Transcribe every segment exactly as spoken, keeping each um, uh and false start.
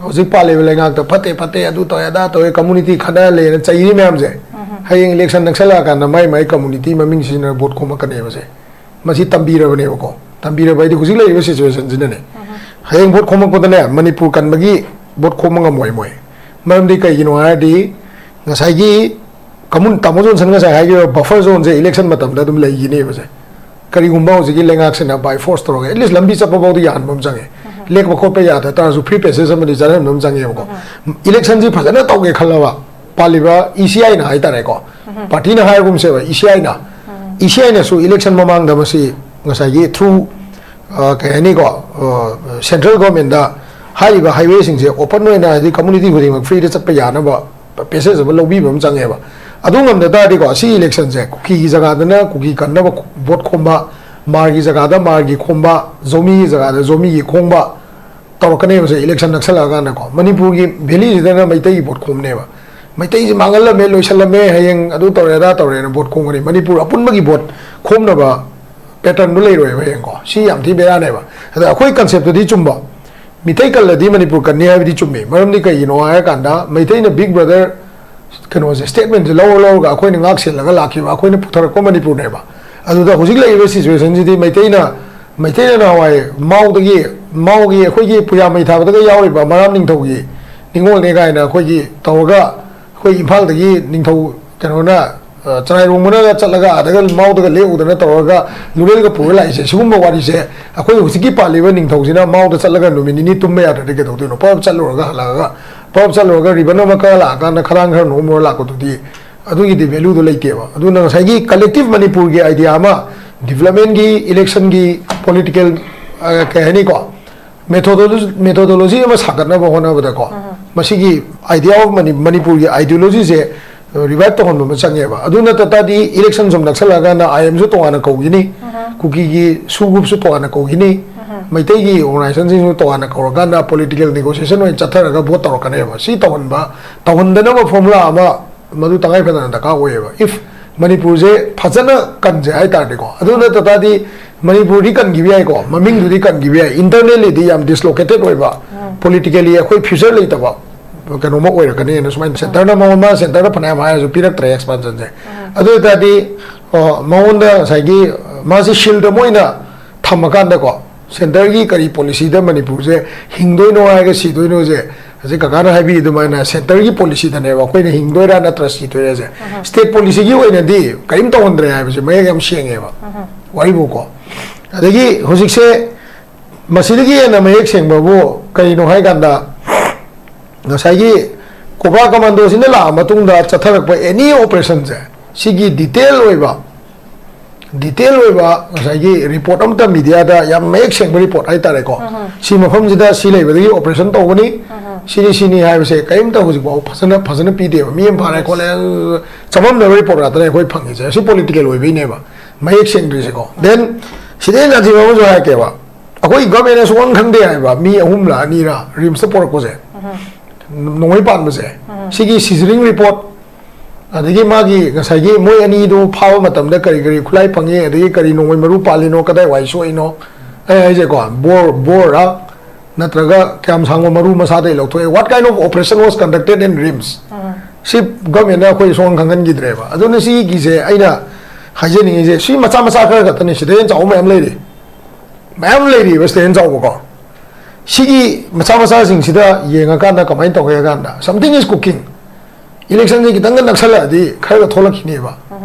ꯍꯧꯖꯤꯛ ꯄꯥꯜꯂꯤꯕ ꯂꯩꯉꯥꯛꯇ ꯐꯠꯇꯦ ꯐꯠꯇꯦ, ꯑꯗꯨ ꯇꯧꯋꯦ ꯑꯗꯥ ꯇꯧꯋꯦ, ꯀꯝꯃꯨꯅꯤꯇꯤ ꯈꯠꯅꯍꯜꯂꯦꯅ ꯆꯩꯔꯤ ꯃꯌꯥꯝꯁꯦ, ꯍꯌꯦꯡ ꯏꯂꯦꯛꯁꯟ ꯅꯛꯁꯜꯂꯛꯑꯀꯥꯟꯗ ꯃꯥꯏ ꯃꯥꯏ ꯀꯝꯃꯨꯅꯤꯇꯤ ꯃꯃꯤꯡ ꯁꯤꯖꯤꯟꯅꯔꯒ ꯚꯣꯠ ꯈꯣꯝꯃꯛꯀꯅꯦꯕꯁꯦ꯫ ꯃꯁꯤ ꯇꯝꯕꯤꯔꯕꯅꯦꯕꯀꯣ꯫ ꯇꯝꯕꯤꯔꯕ ꯍꯥꯏꯗꯤ ꯍꯧꯖꯤꯛ ꯂꯩꯔꯤꯕ ꯁꯤꯆꯨꯋꯦꯁꯟꯁꯤꯅꯅꯦ꯫ ꯍꯌꯦꯡ ꯚꯣꯠ ꯈꯣꯝꯃꯛꯄꯗꯅꯦ, ꯃꯅꯤꯄꯨꯔ ꯀꯟꯕꯒꯤ ꯚꯣꯠ ꯈꯣꯝꯕ ꯉꯝꯃꯣꯏ ꯃꯣꯏ꯫ ꯃꯔꯝꯗꯤ ꯀꯩꯒꯤꯅꯣ ꯍꯥꯏꯔꯗꯤ, ꯉꯁꯥꯏꯒꯤ ꯀꯃꯨꯟ ꯇꯥꯃꯣ ꯖꯣꯟꯁꯟ ꯉꯁꯥꯏ ꯍꯥꯏꯈꯤꯕ ꯕꯐꯔ ꯖꯣꯟꯁꯦ ꯏꯂꯦꯛꯁꯟ ꯃꯇꯝꯗ ꯑꯗꯨꯝ ꯂꯩꯈꯤꯅꯦꯕꯁꯦ꯫ ꯀꯔꯤꯒꯨꯝꯕ ꯍꯧꯖꯤꯛꯀꯤ ꯂꯩꯉꯥꯛꯁꯤꯅ by force ꯇꯧꯔꯒ at least ꯂꯝꯕꯤ ꯆꯠꯄ ꯐꯥꯎꯗꯤ ꯌꯥꯍꯟꯕ ꯑꯃ ꯆꯪꯉꯦ꯫ ꯂꯦꯛꯄ ꯈꯣꯠꯄ ꯌꯥꯗ ꯇꯥꯔꯁꯨ free passage ꯑꯃꯗꯤ ꯆꯠꯍꯟꯕ ꯑꯃ ꯆꯪꯉꯦꯕꯀꯣ꯫ ꯏꯂꯦꯛꯁꯟꯁꯤ ꯐꯖꯅ ꯇꯧꯒꯦ ꯈꯜꯂꯕ, ꯄꯥꯜꯂꯤꯕ ꯏ ꯁꯤ ꯑꯥꯏꯅ ꯍꯥꯏꯇꯥꯔꯦꯀꯣ, ꯄꯥꯔꯇꯤꯅ ꯍꯥꯏꯔꯒꯨꯝꯁꯦꯕ, ꯏ ꯁꯤ ꯑꯥꯏꯅ, ꯏ ꯁꯤ ꯑꯥꯏꯅꯁꯨ ꯏꯂꯦꯛꯁꯟ ꯃꯃꯥꯡꯗ ꯃꯁꯤ ꯉꯁꯥꯏꯒꯤ through, ꯑ, ꯀꯩ ꯍꯥꯏꯅꯤꯀꯣ, ꯁꯦꯟꯇ꯭ꯔꯦꯜ ꯒꯣꯔꯃꯦꯟꯗ ꯍꯥꯏꯔꯤꯕ ꯍꯥꯏꯋꯦꯁꯤꯡꯁꯦ open ꯑꯣꯏꯅ, ꯍꯥꯏꯗꯤ ꯀꯝꯃꯨꯅꯤꯇꯤ ꯈꯨꯗꯤꯡꯃꯛ ꯐ꯭ꯔꯤꯗ ꯆꯠꯄ ꯌꯥꯅꯕ ꯄꯦꯁꯦꯖ ꯑꯃ ꯂꯧꯕꯤꯕ ꯑꯃ ꯆꯪꯉꯦꯕ꯫ ꯑꯗꯨ ꯉꯝꯗ ꯇꯥꯔꯗꯤꯀꯣ, ꯁꯤ ꯏꯂꯦꯛꯁꯟꯁꯦ ꯀꯨꯀꯤꯒꯤ ꯖꯒꯥꯗꯅ ꯀꯨꯀꯤ ꯀꯟꯅꯕ ꯚꯣꯠ ꯈꯣꯝꯕ, ꯃꯥꯔꯒꯤ ꯖꯒꯥꯗ ꯃꯥꯔꯒꯤ ꯈꯣꯝꯕ, ꯖꯣꯃꯤꯒꯤ ꯖꯒꯥꯗ ꯖꯣꯃꯤꯒꯤ ꯈꯣꯝꯕ ꯇꯧꯔꯛꯀꯅꯦꯕꯁꯦ ꯏꯂꯦꯛꯁꯟ ꯅꯛꯁꯜꯂꯛꯑꯀꯥꯟꯗꯀꯣ꯫ ꯃꯅꯤꯄꯨꯔꯒꯤ ꯚꯦꯂꯤꯁꯤꯗꯅ ꯃꯩꯇꯩꯒꯤ ꯚꯣꯠ ꯈꯣꯝꯅꯦꯕ꯫ ꯃꯩꯇꯩꯁꯤ ꯃꯥꯡꯍꯜꯂꯝꯃꯦ, ꯂꯣꯏꯁꯜꯂꯝꯃꯦ, ꯍꯌꯦꯡ ꯑꯗꯨ ꯇꯧꯔꯦ ꯑꯗꯥ ꯇꯧꯔꯦꯅ ꯚꯣꯠ ꯈꯣꯝꯒꯅꯤ꯫ ꯃꯅꯤꯄꯨꯔ ꯑꯄꯨꯟꯕꯒꯤ ꯚꯣꯠ ꯈꯣꯝꯅꯕ ꯄꯦꯇꯔꯟꯗꯨ ꯂꯩꯔꯣꯏꯕ ꯍꯌꯦꯡꯀꯣ꯫ ꯁꯤ ꯌꯥꯝ ꯊꯤ ꯕꯦꯔꯥꯅꯦꯕ꯫ ꯑꯗ ꯑꯩꯈꯣꯏ ꯀꯟꯁꯦꯞꯇꯗꯤ ꯆꯨꯝꯕ, ꯃꯤꯇꯩ ꯀꯜꯂꯗꯤ ꯃꯅꯤꯄꯨꯔ ꯀꯟꯅꯤ ꯍꯥꯏꯕꯗꯤ ꯆꯨꯝꯃꯤ꯫ ꯃꯔꯝꯗꯤ ꯀꯩꯒꯤꯅꯣ ꯍꯥꯏꯔꯀꯥꯟꯗ, ꯃꯩꯇꯩꯅ ꯕꯤꯛ ꯕ꯭ꯔꯗꯔ ꯀꯩꯅꯣꯁꯦ, ꯁ꯭ꯇꯦꯠꯃꯦꯟꯁꯦ ꯂꯧꯔ ꯂꯧꯔꯒ ꯑꯩꯈꯣꯏꯅ ꯉꯥꯛ ꯁꯦꯜꯂꯒ ꯂꯥꯛꯈꯤꯕ, ꯑꯩꯈꯣꯏꯅ ꯄꯨꯊꯔꯛꯄ ꯃꯅꯤꯄꯨꯔꯅꯦꯕ꯫ ꯑꯗꯨꯗ ꯍꯧꯖꯤꯛ ꯂꯩꯔꯤꯕ ꯁꯤꯆꯨꯋꯦꯁꯟꯁꯤꯗꯤ ꯃꯩꯇꯩꯅ, ꯃꯩꯇꯩꯅ ꯅꯍꯥꯟꯋꯥꯏ ꯃꯥꯎꯗꯒꯤ, ꯃꯥꯎꯒꯤ ꯑꯩꯈꯣꯏꯒꯤ ꯄꯨꯌꯥ ꯃꯩ ꯊꯥꯕꯗꯒ ꯌꯥꯎꯔꯤꯕ ꯃꯔꯥꯝ ꯅꯤꯡꯊꯧꯒꯤ ꯅꯤꯉꯣꯜꯅꯦ ꯀꯥꯏꯅ ꯑꯩꯈꯣꯏꯒꯤ ꯇꯧꯔꯒ, ꯑꯩꯈꯣꯏ ꯏꯝꯐꯥꯜꯗꯒꯤ ꯅꯤꯡꯊꯧ ꯀꯩꯅꯣꯅ, ꯑ, ꯆꯔꯥꯏꯔꯣꯡꯕꯅꯒ ꯆꯠꯂꯒ ꯑꯥꯗꯒ ꯃꯥꯎꯗꯒ ꯂꯦꯛꯎꯗꯅ ꯇꯧꯔꯒ ꯂꯨꯔꯦꯜꯒ ꯄꯨꯔ ꯂꯥꯛꯏꯁꯦ, ꯁꯤꯒꯨꯝꯕ ꯋꯥꯔꯤꯁꯦ ꯑꯩꯈꯣꯏ ꯍꯧꯖꯤꯛꯀꯤ ꯄꯥꯜꯂꯤꯕ ꯅꯤꯡꯊꯧꯁꯤꯅ ꯃꯥꯎꯗ ꯆꯠꯂꯒ ꯅꯨꯃꯤꯠ ꯅꯤꯅꯤ ꯇꯨꯝꯕ ꯌꯥꯗ꯭ꯔꯗꯤ ꯀꯩꯗꯧꯗꯣꯏꯅꯣ? ꯄꯞ ꯆꯠꯂꯨꯔꯒ ꯍꯜꯂꯛꯑꯒ, ꯄꯞ ꯆꯠꯂꯨꯔꯒ ꯔꯤꯕꯟ ꯑꯃ ꯀꯛꯑ ꯂꯥꯛꯑꯀꯥꯟꯗ ꯈꯗꯥꯡ ꯈꯔ ꯅꯣꯝꯃꯨꯔ ꯂꯥꯛꯄꯗꯨꯗꯤ ꯑꯗꯨꯒꯤꯗꯤ ꯚꯦꯂꯨꯗꯣ ꯂꯩꯇꯦꯕ꯫ ꯑꯗꯨꯅ ꯉꯁꯥꯏꯒꯤ ꯀꯂꯦꯛꯇꯤꯚ ꯃꯅꯤꯄꯨꯔꯒꯤ ꯑꯥꯏꯗꯤꯌꯥ ꯑꯃ, ꯗꯤꯕ꯭ꯂꯞꯃꯦꯟꯒꯤ, ꯏꯂꯦꯛꯁꯟꯒꯤ, ꯄꯣꯂꯤꯇꯤꯀꯦꯜ, ꯑ, ꯀꯩ ꯍꯥꯏꯅꯤꯀꯣ, ꯃꯦꯊꯣꯗꯣꯂꯣꯖꯤ, ꯃꯦꯊꯣꯗꯣꯂꯣꯖꯤ ꯑꯃ ꯁꯥꯒꯠꯅꯕ ꯍꯣꯠꯅꯕꯗꯀꯣ, ꯃꯁꯤꯒꯤ idea of ꯃꯅꯤ-, ꯃꯅꯤꯄꯨꯔꯒꯤ ideology ꯁꯦ ꯔꯤꯚꯥꯏꯚ ꯇꯧꯍꯟꯕ ꯑꯃ ꯆꯪꯉꯦꯕ꯫ ꯑꯗꯨ ꯅꯠꯇ ꯇꯥꯔꯗꯤ ꯏꯂꯦꯛꯁꯟ ꯁꯨꯝ ꯅꯛꯁꯜꯂꯛꯑꯀꯥꯟꯗ ꯑꯥꯏ ꯑꯦꯝꯁꯨ ꯇꯣꯉꯥꯟꯅ ꯀꯧꯈꯤꯅꯤ, ꯀꯨꯀꯤꯒꯤ ꯁꯨ ꯒ꯭ꯔꯨꯞꯁꯨ ꯇꯣꯉꯥꯟꯅ ꯀꯧꯈꯤꯅꯤ, ꯃꯩꯇꯩꯒꯤ ꯑꯣꯔꯒꯅꯥꯏꯖꯦꯁꯟꯁꯤꯡꯁꯨ ꯇꯣꯉꯥꯟꯅ ꯀꯧꯔꯀꯥꯟꯗ ꯄꯣꯂꯤꯇꯤꯀꯦꯜ ꯅꯦꯒꯣꯁꯤꯌꯦꯁꯟ ꯑꯣꯏꯅ ꯆꯠꯊꯔꯒ ꯚꯣꯠ ꯇꯧꯔꯛꯀꯅꯦꯕ꯫ ꯁꯤ ꯇꯧꯍꯟꯕ, ꯇꯧꯍꯟꯗꯅꯕ ꯐꯣꯔꯃꯨꯂꯥ ꯑꯃ ꯃꯗꯨ ꯇꯉꯥꯏ ꯐꯗꯅ ꯗꯔꯀꯥꯔ ꯑꯣꯏꯌꯦꯕ꯫ If ꯃꯅꯤꯄꯨꯔꯁꯦ ꯐꯖꯅ ꯀꯟꯁꯦ ꯍꯥꯏ ꯇꯥꯔꯗꯤꯀꯣ꯫ ꯑꯗꯨ ꯅꯠꯇ ꯇꯥꯔꯗꯤ ꯃꯅꯤꯄꯨꯔꯗꯤ ꯀꯟꯈꯤꯕ ꯌꯥꯏꯀꯣ, ꯃꯃꯤꯡꯗꯨꯗꯤ ꯀꯟꯈꯤꯕ ꯌꯥꯏ, internally ꯗꯤ ꯌꯥꯝ dislocated ꯑꯣꯏꯕ, politically ꯑꯩꯈꯣꯏ future ꯂꯩꯇꯕ ꯀꯩꯅꯣꯝꯃ ꯑꯣꯏꯔꯛꯀꯅꯤꯅ ꯁꯨꯃꯥꯏꯅ ꯁꯦꯟꯇꯔꯅ ꯃꯉꯣꯟꯗ, ꯃꯥꯅ ꯁꯦꯟꯇꯔꯗ ꯐꯅꯌꯥꯝ ꯍꯥꯏꯔꯁꯨ ꯄꯤꯔꯛꯇ꯭ꯔꯦ expansion ꯁꯦ꯫ ꯑꯗꯨ ꯑꯣꯏꯇꯥꯔꯗꯤ ꯑ, ꯃꯉꯣꯟꯗ ꯉꯁꯥꯏꯒꯤ ꯃꯥꯁꯤ shield ꯑꯃ ꯑꯣꯏꯅ ꯊꯝꯃꯀꯥꯟꯗꯀꯣ, ꯁꯦꯟꯇꯔꯒꯤ ꯀꯔꯤ policy ꯗ ꯃꯅꯤꯄꯨꯔꯁꯦ ꯍꯤꯡꯗꯣꯏꯅꯣ ꯍꯥꯏꯔꯒ ꯁꯤꯗꯣꯏꯅꯣꯁꯦ, ꯍꯧꯖꯤꯛ ꯀꯀꯥꯅ ꯍꯥꯏꯕꯤ ꯑꯗꯨꯃꯥꯏꯅ ꯁꯦꯟꯇꯔꯒꯤ policy ꯗꯅꯦꯕ ꯑꯩꯈꯣꯏꯅ ꯍꯤꯡꯗꯣꯏꯔꯥ ꯅꯠꯇ꯭ꯔ ꯁꯤꯗꯣꯏꯔꯥꯁꯦ꯫ State policy ꯒꯤ ꯑꯣꯏꯅꯗꯤ ꯀꯔꯤꯝ ꯇꯧꯍꯟꯗ꯭ꯔꯦ ꯍꯥꯏꯕꯁꯦ ꯃꯌꯦꯛ ꯌꯥꯝ ꯁꯦꯡꯉꯦꯕ ꯋꯥꯔꯤꯕꯨꯀꯣ꯫ ꯑꯗꯒꯤ ꯍꯧꯖꯤꯛꯁꯦ ꯃꯁꯤꯗꯒꯤ ꯍꯦꯟꯅ ꯃꯌꯦꯛ ꯁꯦꯡꯕꯕꯨ ꯀꯔꯤꯅꯣ ꯍꯥꯏ ꯀꯥꯟꯗ, ꯉꯁꯥꯏꯒꯤ ꯀꯣꯕ꯭ꯔꯥ ꯀꯃꯥꯟꯗꯣꯁꯤꯅ ꯂꯥꯛꯑ ꯃꯇꯨꯡꯗ ꯆꯠꯊꯔꯛꯄ any operation ꯁꯦ, ꯁꯤꯒꯤ detail ꯑꯣꯏꯕ, detail ꯑꯣꯏꯕ ꯉꯁꯥꯏꯒꯤ report ꯑꯃꯇ media ꯗ, ꯌꯥꯝ ꯃꯌꯦꯛ ꯁꯦꯡꯕ report ꯍꯥꯏꯇꯥꯔꯦꯀꯣ, ꯁꯤ ꯃꯐꯝꯁꯤꯗ ꯁꯤ ꯂꯩꯕꯗꯒꯤ operation ꯇꯧꯕꯅꯤ, ꯁꯤꯅꯤ ꯁꯤꯅꯤ ꯍꯥꯏꯕꯁꯦ ꯀꯔꯤꯝꯇ ꯍꯧꯖꯤꯛꯐꯥꯎ ꯐꯖꯅ, ꯐꯖꯅ ꯄꯤꯗꯦꯕ꯫ ꯃꯤ ꯑꯃ ꯐꯥꯔꯦ ꯈꯣꯠꯂꯦ, ꯆꯃꯝꯅꯕ report ꯉꯥꯛꯇꯅꯦ ꯑꯩꯈꯣꯏ ꯐꯪꯉꯤꯁꯦ꯫ ꯑꯁꯤ political ꯑꯣꯏꯕꯩꯅꯦꯕ ꯃꯌꯦꯛ ꯁꯦꯡꯗ꯭ꯔꯤꯁꯦꯀꯣ꯫ Then ꯁꯤꯗꯩ ꯍꯦꯟꯅ ꯁꯥꯊꯤꯕ ꯑꯃꯁꯨ ꯍꯥꯏꯔꯛꯀꯦꯕ꯫ ꯑꯩꯈꯣꯏ government ꯅ ꯁꯨꯡꯈꯪ ꯈꯪꯗꯦ ꯍꯥꯏꯕ, ꯃꯤ ꯑꯍꯨꯝꯂ ꯑꯅꯤꯔ ꯔꯤꯝꯁꯇ ꯄꯣꯔꯛꯄꯁꯦ, ꯅꯣꯡꯃꯩ ꯄꯥꯟꯕꯁꯦ, ꯁꯤꯒꯤ scissoring report, ꯑꯗꯒꯤ ꯃꯥꯒꯤ ꯉꯁꯥꯏꯒꯤ ꯃꯣꯏ ꯑꯅꯤꯗꯨ ꯐꯥꯕ ꯃꯇꯝꯗ ꯀꯔꯤ ꯀꯔꯤ ꯈꯨꯠꯂꯥꯏ ꯐꯪꯉꯤ, ꯑꯗꯒꯤ ꯀꯔꯤ ꯅꯣꯡꯃꯩ ꯃꯔꯨ ꯄꯥꯜꯂꯤꯅꯣ, ꯀꯗꯥꯏ ꯋꯥꯏ ꯁꯣꯛꯏꯅꯣ, ꯑꯩ ꯍꯥꯏꯁꯦꯀꯣ, ꯕꯣꯔ, ꯕꯣꯔꯔ ꯅꯠꯇ꯭ꯔꯒ ꯀꯌꯥꯝ ꯁꯥꯡꯕ ꯃꯔꯨ ꯃꯁꯥꯗꯒꯤ ꯂꯧꯊꯣꯛꯑꯦ, what kind of operation was conducted in RIMS? ꯁꯤ government ꯅ ꯑꯩꯈꯣꯏ ꯁꯨꯡꯈꯪ ꯈꯪꯍꯟꯈꯤꯗ꯭ꯔꯦꯕ꯫ ꯑꯗꯨꯅ ꯁꯤꯒꯤꯁꯦ ꯑꯩꯅ ꯍꯥꯏꯖꯅꯤꯡꯉꯤꯁꯦ, ꯁꯤ ꯃꯆꯥ ꯃꯆꯥ ꯈꯔ ꯈꯛꯇꯅꯤ, ꯁꯤꯗꯩ ꯍꯦꯟꯅ ꯆꯥꯎꯕ ꯃꯌꯥꯝ ꯂꯩꯔꯤ, ꯃꯌꯥꯝ ꯂꯩꯔꯤꯕ ꯁꯤꯗꯩ ꯍꯦꯟꯅ ꯆꯥꯎꯕꯀꯣ꯫ ꯁꯤꯒꯤ ꯃꯆꯥ ꯃꯆꯥꯁꯤꯡꯁꯤꯗ ꯌꯦꯡꯉꯀꯥꯟꯗ ꯀꯃꯥꯏꯅ ꯇꯧꯒꯦ ꯍꯥꯏ ꯀꯥꯟꯗ, something is cooking꯫ Election ꯁꯦ ꯈꯤꯇꯪꯒ ꯅꯛꯁꯜꯂꯛꯑꯗꯤ ꯈꯔꯒ ꯊꯣꯛꯂꯛꯈꯤꯅꯦꯕ꯫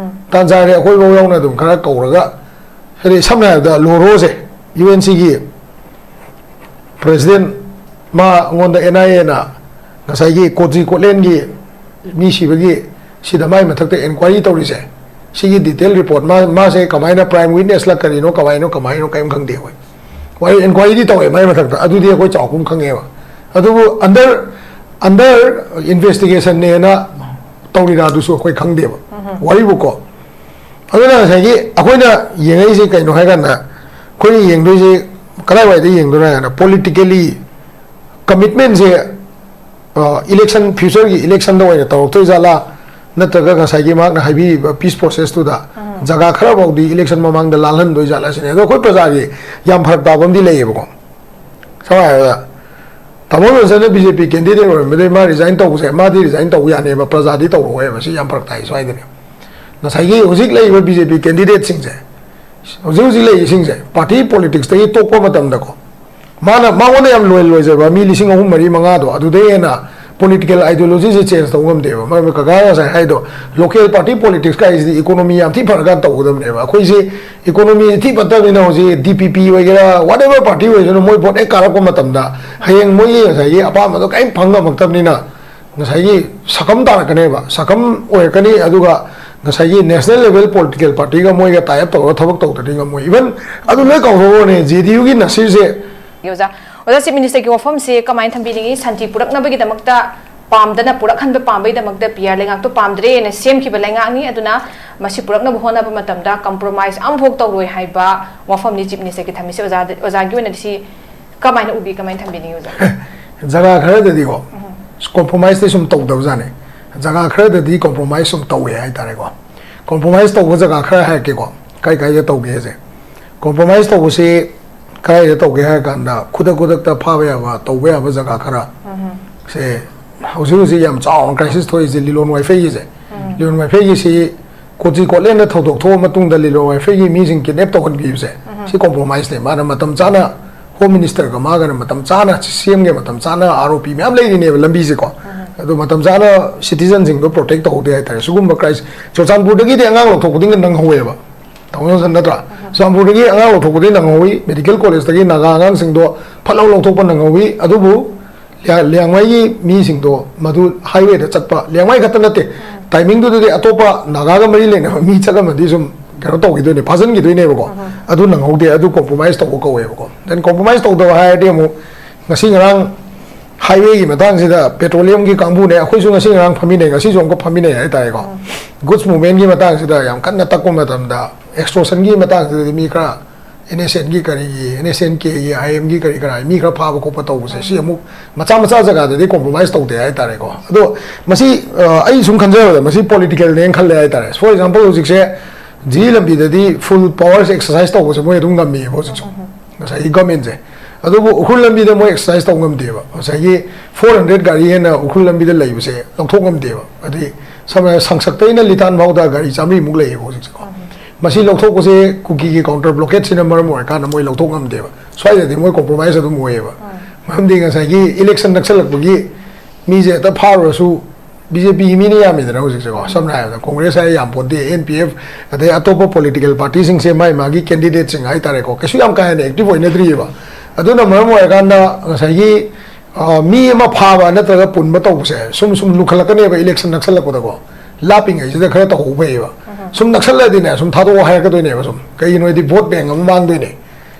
ꯇꯥꯟ ꯆꯥꯔꯦ ꯑꯩꯈꯣꯏꯐꯧ ꯌꯥꯎꯅ ꯑꯗꯨꯝ ꯈꯔ ꯀꯧꯔꯒ, ꯍꯥꯏꯗꯤ ꯁꯝꯅ ꯍꯥꯏꯔꯕꯗ ꯂꯣꯔꯣꯁꯦ, ꯌꯨ ꯑꯦꯟ ꯁꯤꯒꯤ president, ꯃꯉꯣꯟꯗ ꯑꯦꯟ ꯑꯥꯏ ꯑꯦꯅ ꯉꯁꯥꯏꯒꯤ ꯀꯣꯆꯤ ꯀꯣꯠꯂꯦꯟꯒꯤ ꯃꯤ ꯁꯤꯕꯒꯤ ꯁꯤꯗ ꯃꯥꯏ ꯃꯊꯛꯇ inquiry ꯇꯧꯔꯤꯁꯦ, ꯁꯤꯒꯤ detail report, ꯃꯥ, ꯃꯥꯁꯦ ꯀꯃꯥꯏꯅ prime witness ꯂ ꯀꯔꯤꯅꯣ, ꯀꯃꯥꯏꯅꯣ, ꯀꯃꯥꯏꯅꯣ, ꯀꯔꯤꯝ ꯈꯪꯗꯦ ꯑꯩꯈꯣꯏ꯫ ꯋꯥꯔꯤ inquiry ꯗꯤ ꯇꯧꯋꯦ ꯃꯥꯏ ꯃꯊꯛꯇ, ꯑꯗꯨꯗꯤ ꯑꯩꯈꯣꯏ ꯆꯥꯎꯈꯨꯝ ꯈꯪꯉꯦꯕ꯫ ꯑꯗꯨꯕꯨ under, under investigation ꯅꯦꯅ ꯇꯧꯔꯤꯔꯥ ꯑꯗꯨꯁꯨ ꯑꯩꯈꯣꯏ ꯈꯪꯗꯦꯕ꯫ ꯋꯥꯔꯤꯕꯨꯀꯣ꯫ ꯑꯗꯨꯅ ꯉꯁꯥꯏꯒꯤ ꯑꯩꯈꯣꯏꯅ ꯌꯦꯡꯉꯛꯏꯁꯦ ꯀꯩꯅꯣ ꯍꯥꯏ ꯀꯥꯟꯗ, ꯑꯩꯈꯣꯏꯅ ꯌꯦꯡꯗꯣꯏꯁꯦ ꯀꯗꯥꯏꯋꯥꯏꯗ ꯌꯦꯡꯗꯣꯏꯅꯣ ꯍꯥꯏ ꯀꯥꯟꯗ, politically commitment ꯁꯦ, ꯑ, election, future ꯒꯤ election ꯗ ꯑꯣꯏꯅ ꯇꯧꯔꯛꯇꯣꯏ ꯖꯥꯠꯂꯥ, ꯅꯠꯇ꯭ꯔꯒ ꯉꯁꯥꯏꯒꯤ ꯃꯍꯥꯛꯅ ꯍꯥꯏꯕꯤꯔꯤꯕ peace process ꯇꯨꯗ ꯖꯒꯥ ꯈꯔ ꯐꯥꯎꯗꯤ election ꯃꯃꯥꯡꯗ ꯂꯥꯜꯍꯟꯗꯣꯏ ꯖꯥꯠꯂ ꯁꯤꯅꯦ꯫ ꯑꯗꯣ ꯑꯩꯈꯣꯏ ꯄ꯭ꯔꯖꯥꯒꯤ ꯌꯥꯝ ꯐꯔꯛ ꯇꯥꯕ ꯑꯃꯗꯤ ꯂꯩꯌꯦꯕꯀꯣ꯫ ꯁꯝꯅ ꯍꯥꯏꯔꯕꯗ, ꯇꯥꯃꯣ ꯖꯣꯟꯁꯟꯅ B J P candidate ꯑꯣꯏꯔꯝꯕꯗꯒꯤ ꯃꯥ resign ꯇꯧꯕꯁꯦ, ꯃꯥꯗꯤ resign ꯇꯧꯕ ꯌꯥꯅꯦꯕ, ꯄ꯭ꯔꯖꯥꯗꯤ ꯇꯧꯔꯛꯑꯣꯏꯕ꯫ ꯁꯤ ꯌꯥꯝ ꯐꯔꯛ ꯇꯥꯏ ꯁ꯭ꯋꯥꯏꯗꯅꯦ꯫ ꯉꯁꯥꯏꯒꯤ ꯍꯧꯖꯤꯛ ꯂꯩꯔꯤꯕ B J P candidateꯁꯤꯡꯁꯦ, ꯍꯧꯖꯤꯛ ꯍꯧꯖꯤꯛ ꯂꯩꯔꯤꯁꯤꯡꯁꯦ party politicsꯇꯒꯤ ꯇꯣꯛꯄ ꯃꯇꯝꯗꯀꯣ, ꯃꯥꯅ, ꯃꯉꯣꯟꯗ ꯌꯥꯝ loyal ꯑꯣꯏꯖꯕ ꯃꯤ ꯂꯤꯁꯤꯡ ꯑꯍꯨꯝ, ꯃꯔꯤ, ꯃꯉꯥꯗꯣ, ꯑꯗꯨꯗꯩ ꯍꯦꯟꯅ political ideologyꯁꯦ change ꯇꯧꯕ ꯉꯝꯗꯦꯕ꯫ ꯃꯔꯝꯗꯤ ꯀꯀꯥ ꯉꯁꯥꯏ ꯍꯥꯏꯗꯣ, local party politics ꯀꯥꯏꯁꯤꯗꯤ economy ꯌꯥꯝ ꯊꯤ ꯐꯔꯀꯥꯟ ꯇꯧꯒꯗꯕꯅꯦꯕ꯫ ꯑꯩꯈꯣꯏꯁꯤ economy ꯊꯤ ꯐꯠꯇꯕꯅꯤꯅ ꯍꯧꯖꯤꯛ D P P ꯑꯣꯏꯒꯦꯔꯥ, whatever party ꯑꯣꯏꯁꯅꯨ, ꯃꯣꯏ vote ꯍꯦꯛ ꯀꯥꯔꯛꯄ ꯃꯇꯝꯗ ꯍꯌꯦꯡ ꯃꯣꯏꯒꯤ ꯉꯁꯥꯏꯒꯤ ꯑꯄꯥꯝꯕꯗꯣ ꯀꯔꯤꯝ ꯐꯪ ꯉꯝꯃꯛꯇꯕꯅꯤꯅ, ꯉꯁꯥꯏꯒꯤ ꯁꯛꯀꯝ ꯇꯥꯔꯛꯀꯅꯦꯕ, ꯁꯛꯀꯝ ꯑꯣꯏꯔꯛꯀꯅꯤ꯫ ꯑꯗꯨꯒ ꯉꯁꯥꯏꯒꯤ national level political partyꯒ ꯃꯣꯏꯒ tie up ꯇꯧꯔꯒ ꯊꯕꯛ ꯇꯧꯗ꯭ꯔꯗꯤ ꯉꯝꯃꯣꯏ꯫ Even ꯑꯗꯨ ꯂꯣꯏ ꯀꯥꯎꯊꯣꯛꯎꯔꯅꯦ, J D Uꯒꯤ ꯅꯁꯤꯔꯁꯦ꯫ ꯑꯣꯖꯥ, ꯑꯣꯖꯥ, Chief Ministerꯒꯤ ꯋꯥꯐꯝꯁꯤ ꯀꯃꯥꯏꯅ ꯊꯝꯕꯤꯅꯤꯡꯉꯤ? ꯁꯥꯟꯇꯤ ꯄꯨꯔꯛꯅꯕꯒꯤꯗꯃꯛꯇ ꯄꯥꯝꯗꯅ ꯄꯨꯔꯛꯍꯟꯕ ꯄꯥꯝꯕꯒꯤꯗꯃꯛꯇ P R ꯂꯩꯉꯥꯛꯇꯣ ꯄꯥꯝꯗ꯭ꯔꯦꯅ ꯁꯦꯝꯈꯤꯕ ꯂꯩꯉꯥꯛꯅꯤ꯫ ꯑꯗꯨꯅ ꯃꯁꯤ ꯄꯨꯔꯛꯅꯕ ꯍꯣꯠꯅꯕ ꯃꯇꯝꯗ compromise ꯑꯃꯐꯥꯎ ꯇꯧꯔꯣꯏ ꯍꯥꯏꯕ ꯋꯥꯐꯝꯅꯤ Chief Ministerꯒꯤ ꯊꯝꯃꯤꯁꯦ꯫ ꯑꯣꯖꯥꯗ-, ꯑꯣꯖꯥꯒꯤ ꯑꯣꯏꯅꯗꯤ ꯁꯤ ꯀꯃꯥꯏꯅ ꯎꯕꯤ, ꯀꯃꯥꯏꯅ ꯊꯝꯕꯤꯅꯤꯡꯉꯤ, ꯑꯣꯖꯥ? ꯖꯒꯥ ꯈꯔꯗꯗꯤꯀꯣ, compromiseꯇꯤ ꯁꯨꯝ ꯇꯧꯗꯕꯖꯥꯠꯅꯤ꯫ ꯖꯒꯥ ꯈꯔꯗꯗꯤ compromise ꯁꯨꯝ ꯇꯧꯋꯦ ꯍꯥꯏꯇꯥꯔꯦꯀꯣ꯫ Compromise ꯇꯧꯕ ꯖꯒꯥ ꯈꯔ ꯍꯥꯏꯔꯛꯀꯦꯀꯣ, ꯀꯥꯏ ꯀꯥꯏꯗ ꯇꯧꯒꯦꯁꯦ꯫ Compromise ꯇꯧꯕꯁꯤ ꯀꯗꯥꯏꯗ ꯇꯧꯒꯦ ꯍꯥꯏꯔ ꯀꯥꯟꯗ, ꯈꯨꯗꯛ ꯈꯨꯗꯛꯇ ꯐꯥꯕ ꯌꯥꯕ, ꯇꯧꯕ ꯌꯥꯕ ꯖꯒꯥ ꯈꯔ ꯁꯦ, ꯍꯧꯖꯤꯛ ꯍꯧꯖꯤꯛ ꯌꯥꯝ ꯆꯥꯎꯅ crisis ꯊꯣꯛꯏꯁꯦ ꯂꯤꯂꯣꯡ ꯋꯥꯏꯐꯩꯒꯤꯁꯦ꯫ ꯂꯤꯂꯣꯡ ꯋꯥꯏꯐꯩꯒꯤꯁꯤ ꯀꯣꯆꯤ ꯀꯣꯠꯂꯦꯟꯗ ꯊꯧꯗꯣꯛ ꯊꯣꯛꯑ ꯃꯇꯨꯡꯗ ꯂꯤꯂꯣꯡ ꯋꯥꯏꯐꯩꯒꯤ ꯃꯤꯁꯤꯡ kidnap ꯇꯧꯍꯟꯈꯤꯕꯁꯦ, ꯁꯤ compromiseꯅꯦ꯫ ꯃꯥꯅ ꯃꯇꯝ ꯆꯥꯅ, Home Ministerꯒ ꯃꯥꯒꯅ ꯃꯇꯝ ꯆꯥꯅ ꯁꯦꯝꯒꯦ, ꯃꯇꯝ ꯆꯥꯅ R O P ꯃꯌꯥꯝ ꯂꯩꯔꯤꯅꯦꯕ ꯂꯝꯕꯤꯁꯦꯀꯣ꯫ ꯑꯗꯣ ꯃꯇꯝ ꯆꯥꯅ citizenꯁꯤꯡꯗꯣ protect ꯇꯧꯍꯧꯗꯦ ꯍꯥꯏꯇꯥꯔꯦ꯫ ꯁꯤꯒꯨꯝꯕ crisis, ꯆꯨꯔꯆꯥꯟꯄꯨꯔꯗꯒꯤꯗꯤ ꯑꯉꯥꯡ ꯂꯧꯊꯣꯛꯄꯗꯤ ꯅꯪꯍꯧꯋꯦꯕ, ꯇꯥꯃꯣ ꯖꯣꯟꯁꯟ, ꯅꯠꯇ꯭ꯔꯥ? ꯆꯨꯔꯆꯥꯟꯄꯨꯔꯗꯒꯤ ꯑꯉꯥꯡ ꯂꯧꯊꯣꯛꯄꯗꯤ ꯅꯪꯍꯧꯋꯤ꯫ Medical Collegeꯇꯒꯤ ꯅꯥꯒꯥ ꯑꯉꯥꯡꯁꯤꯡꯗꯣ ꯐꯠ ꯂꯥꯎ ꯂꯧꯊꯣꯛꯄ ꯅꯪꯍꯧꯋꯤ꯫ ꯑꯗꯨꯕꯨ ꯂꯤꯌꯥ-, ꯂꯤꯌꯥꯡꯃꯩꯒꯤ ꯃꯤꯁꯤꯡꯗꯣ ꯃꯗꯨ highwayꯗ ꯆꯠꯄ, ꯂꯤꯌꯥꯡꯃꯩ ꯈꯛꯇ ꯅꯠꯇꯦ, timingꯗꯨꯗꯗꯤ ꯑꯇꯣꯞꯄ ꯅꯥꯒꯥꯒ ꯃꯔꯤ ꯂꯩꯅꯕ ꯃꯤ ꯆꯠꯂꯝꯃꯗꯤ ꯁꯨꯝ ꯀꯩꯅꯣ ꯇꯧꯈꯤꯗꯣꯏꯅꯦ, ꯐꯥꯖꯤꯟꯈꯤꯗꯣꯏꯅꯦꯕꯀꯣ꯫ ꯑꯗꯨ ꯅꯪꯍꯧꯗꯦ, ꯑꯗꯨ compromise ꯇꯧꯕ ꯀꯧꯋꯦꯕꯀꯣ꯫ Then compromise ꯇꯧꯗꯕ ꯍꯥꯏꯔꯗꯤ ꯑꯃꯨꯛ ꯉꯁꯤ ꯉꯔꯥꯡ highwayꯒꯤ ꯃꯇꯥꯡꯁꯤꯗ petroleumꯒꯤ ꯀꯥꯡꯕꯨꯅꯦ, ꯑꯩꯈꯣꯏꯁꯨ ꯉꯁꯤ ꯉꯔꯥꯡ ꯐꯝꯃꯤꯟꯅꯩ, ꯉꯁꯤꯁꯨ ꯑꯃꯨꯛꯀ ꯐꯝꯃꯤꯟꯅꯩ ꯍꯥꯏꯇꯥꯔꯦꯀꯣ꯫ Goods movementꯀꯤ ꯃꯇꯥꯡꯁꯤꯗ ꯌꯥꯝ ꯀꯟꯅ ꯇꯛꯄ ꯃꯇꯝꯗ, extortionꯒꯤ ꯃꯇꯥꯡꯁꯤꯗꯗꯤ ꯃꯤ ꯈꯔ N S Nꯒꯤ ꯀꯔꯤꯒꯤ, N S N Kꯒꯤ, I M ꯒꯤ ꯀꯔꯤ ꯀꯔꯥ ꯃꯤ ꯈꯔ ꯐꯥꯕ ꯈꯣꯠꯄ ꯇꯧꯕꯁꯦ, ꯁꯤ ꯑꯃꯨꯛ ꯃꯆꯥ ꯃꯆꯥ ꯖꯒꯥꯗꯗꯤ compromise ꯇꯧꯗꯦ ꯍꯥꯏꯇꯥꯔꯦꯀꯣ꯫ ꯑꯗꯣ ꯃꯁꯤ, ꯑ, ꯑꯩ ꯁꯨꯝ ꯈꯟꯖꯕꯗ ꯃꯁꯤ politicalꯅꯦꯅ ꯈꯜꯂꯦ ꯍꯥꯏꯇꯥꯔꯦ꯫ For example, ꯍꯧꯖꯤꯛꯁꯦ ꯖꯤꯔꯤ ꯂꯝꯕꯤꯗꯗꯤ full power exercise ꯇꯧꯕꯁꯦ ꯃꯣꯏ ꯑꯗꯨꯝ ꯉꯝꯃꯤꯑꯕ ꯍꯧꯖꯤꯛꯁꯨ, ꯉꯁꯥꯏꯒꯤ ꯒꯃꯦꯟꯁꯦ꯫ ꯑꯗꯨꯕꯨ ꯎꯈ꯭ꯔꯨꯜ ꯂꯝꯕꯤꯗ ꯃꯣꯏ exercise ꯇꯧ ꯉꯝꯗꯦꯕ꯫ ꯉꯁꯥꯏꯒꯤ four hundred ꯒꯥꯔꯤ ꯍꯦꯟꯅ ꯎꯈ꯭ꯔꯨꯜ ꯂꯝꯕꯤꯗ ꯂꯩꯕꯁꯦ ꯂꯧꯊꯣꯛ ꯉꯝꯗꯦꯕ꯫ ꯍꯥꯏꯗꯤ ꯁꯝꯅ ꯍꯥꯏꯔꯕꯗ ꯁꯪꯁꯛꯇꯩꯅ ꯂꯤꯇꯥꯟ ꯐꯥꯎꯗ ꯒꯥꯔꯤ ꯆꯥꯝꯃꯔꯤꯃꯨꯛ ꯂꯩꯌꯦꯕ ꯍꯧꯖꯤꯛꯁꯦꯀꯣ꯫ ꯃꯁꯤ ꯂꯧꯊꯣꯛꯄꯁꯦ ꯀꯨꯀꯤꯒꯤ counter blockade ꯁꯤꯅ ꯃꯔꯝ ꯑꯣꯏꯔꯀꯥꯟꯗ ꯃꯣꯏ ꯂꯧꯊꯣꯛ ꯉꯝꯗꯦꯕ꯫ ꯁ꯭ꯋꯥꯏꯗꯗꯤ ꯃꯣꯏ compromise ꯑꯗꯨꯝ ꯑꯣꯏꯌꯦꯕ꯫ ꯃꯔꯝꯗꯤ ꯉꯁꯥꯏꯒꯤ election ꯅꯛꯁꯜꯂꯛꯄꯒꯤ ꯃꯤꯁꯦ ꯍꯦꯛꯇ ꯐꯥꯔꯨꯔꯁꯨ, ꯕꯤ ꯖꯦ ꯄꯤꯒꯤ ꯃꯤꯅ ꯌꯥꯝꯃꯤꯗꯅ ꯍꯧꯖꯤꯛꯁꯦꯀꯣ꯫ ꯁꯝꯅ ꯍꯥꯏꯔꯕꯗ ꯀꯣꯡꯒ꯭ꯔꯦꯁ ꯍꯥꯏꯔꯦ ꯌꯥꯝ ꯄꯣꯟꯇꯦ, ꯑꯦꯟ ꯄꯤ ꯑꯦꯐ, ꯑꯗꯩ ꯑꯇꯣꯞꯄ political party ꯁꯤꯡꯁꯦ ꯃꯥꯏ ꯃꯥꯒꯤ candidate ꯁꯤꯡ ꯍꯥꯏꯇꯥꯔꯦꯀꯣ, ꯀꯩꯁꯨ ꯌꯥꯝ ꯀꯥ ꯍꯦꯟꯅ active ꯑꯣꯏꯅꯗ꯭ꯔꯤꯑꯕ꯫ ꯑꯗꯨꯅ ꯃꯔꯝ ꯑꯣꯏꯔꯀꯥꯟꯗ ꯉꯁꯥꯏꯒꯤ, ꯑ, ꯃꯤ ꯑꯃ ꯐꯥꯕ ꯅꯠꯇ꯭ꯔꯒ ꯄꯨꯟꯕ ꯇꯧꯕꯁꯦ ꯁꯨꯝ ꯁꯨꯝ ꯂꯨꯈꯠꯂꯛꯀꯅꯦꯕ election ꯅꯛꯁꯜꯂꯛꯄꯗꯀꯣ꯫ ꯂꯥꯞꯄꯤꯉꯩꯁꯤꯗ ꯈꯔ ꯇꯧꯍꯧꯕ ꯐꯩꯌꯦꯕ꯫ ꯁꯨꯝ ꯅꯛꯁꯜꯂꯗꯤꯅꯦ, ꯁꯨꯝ ꯊꯥꯗꯣꯛꯑꯣ ꯍꯥꯏꯔꯛꯀꯗꯣꯏꯅꯦꯕ ꯁꯨꯝ꯫ ꯀꯩꯒꯤꯅꯣ ꯍꯥꯏꯗꯤ vote bank ꯑꯃ ꯃꯥꯡꯗꯣꯏꯅꯦ꯫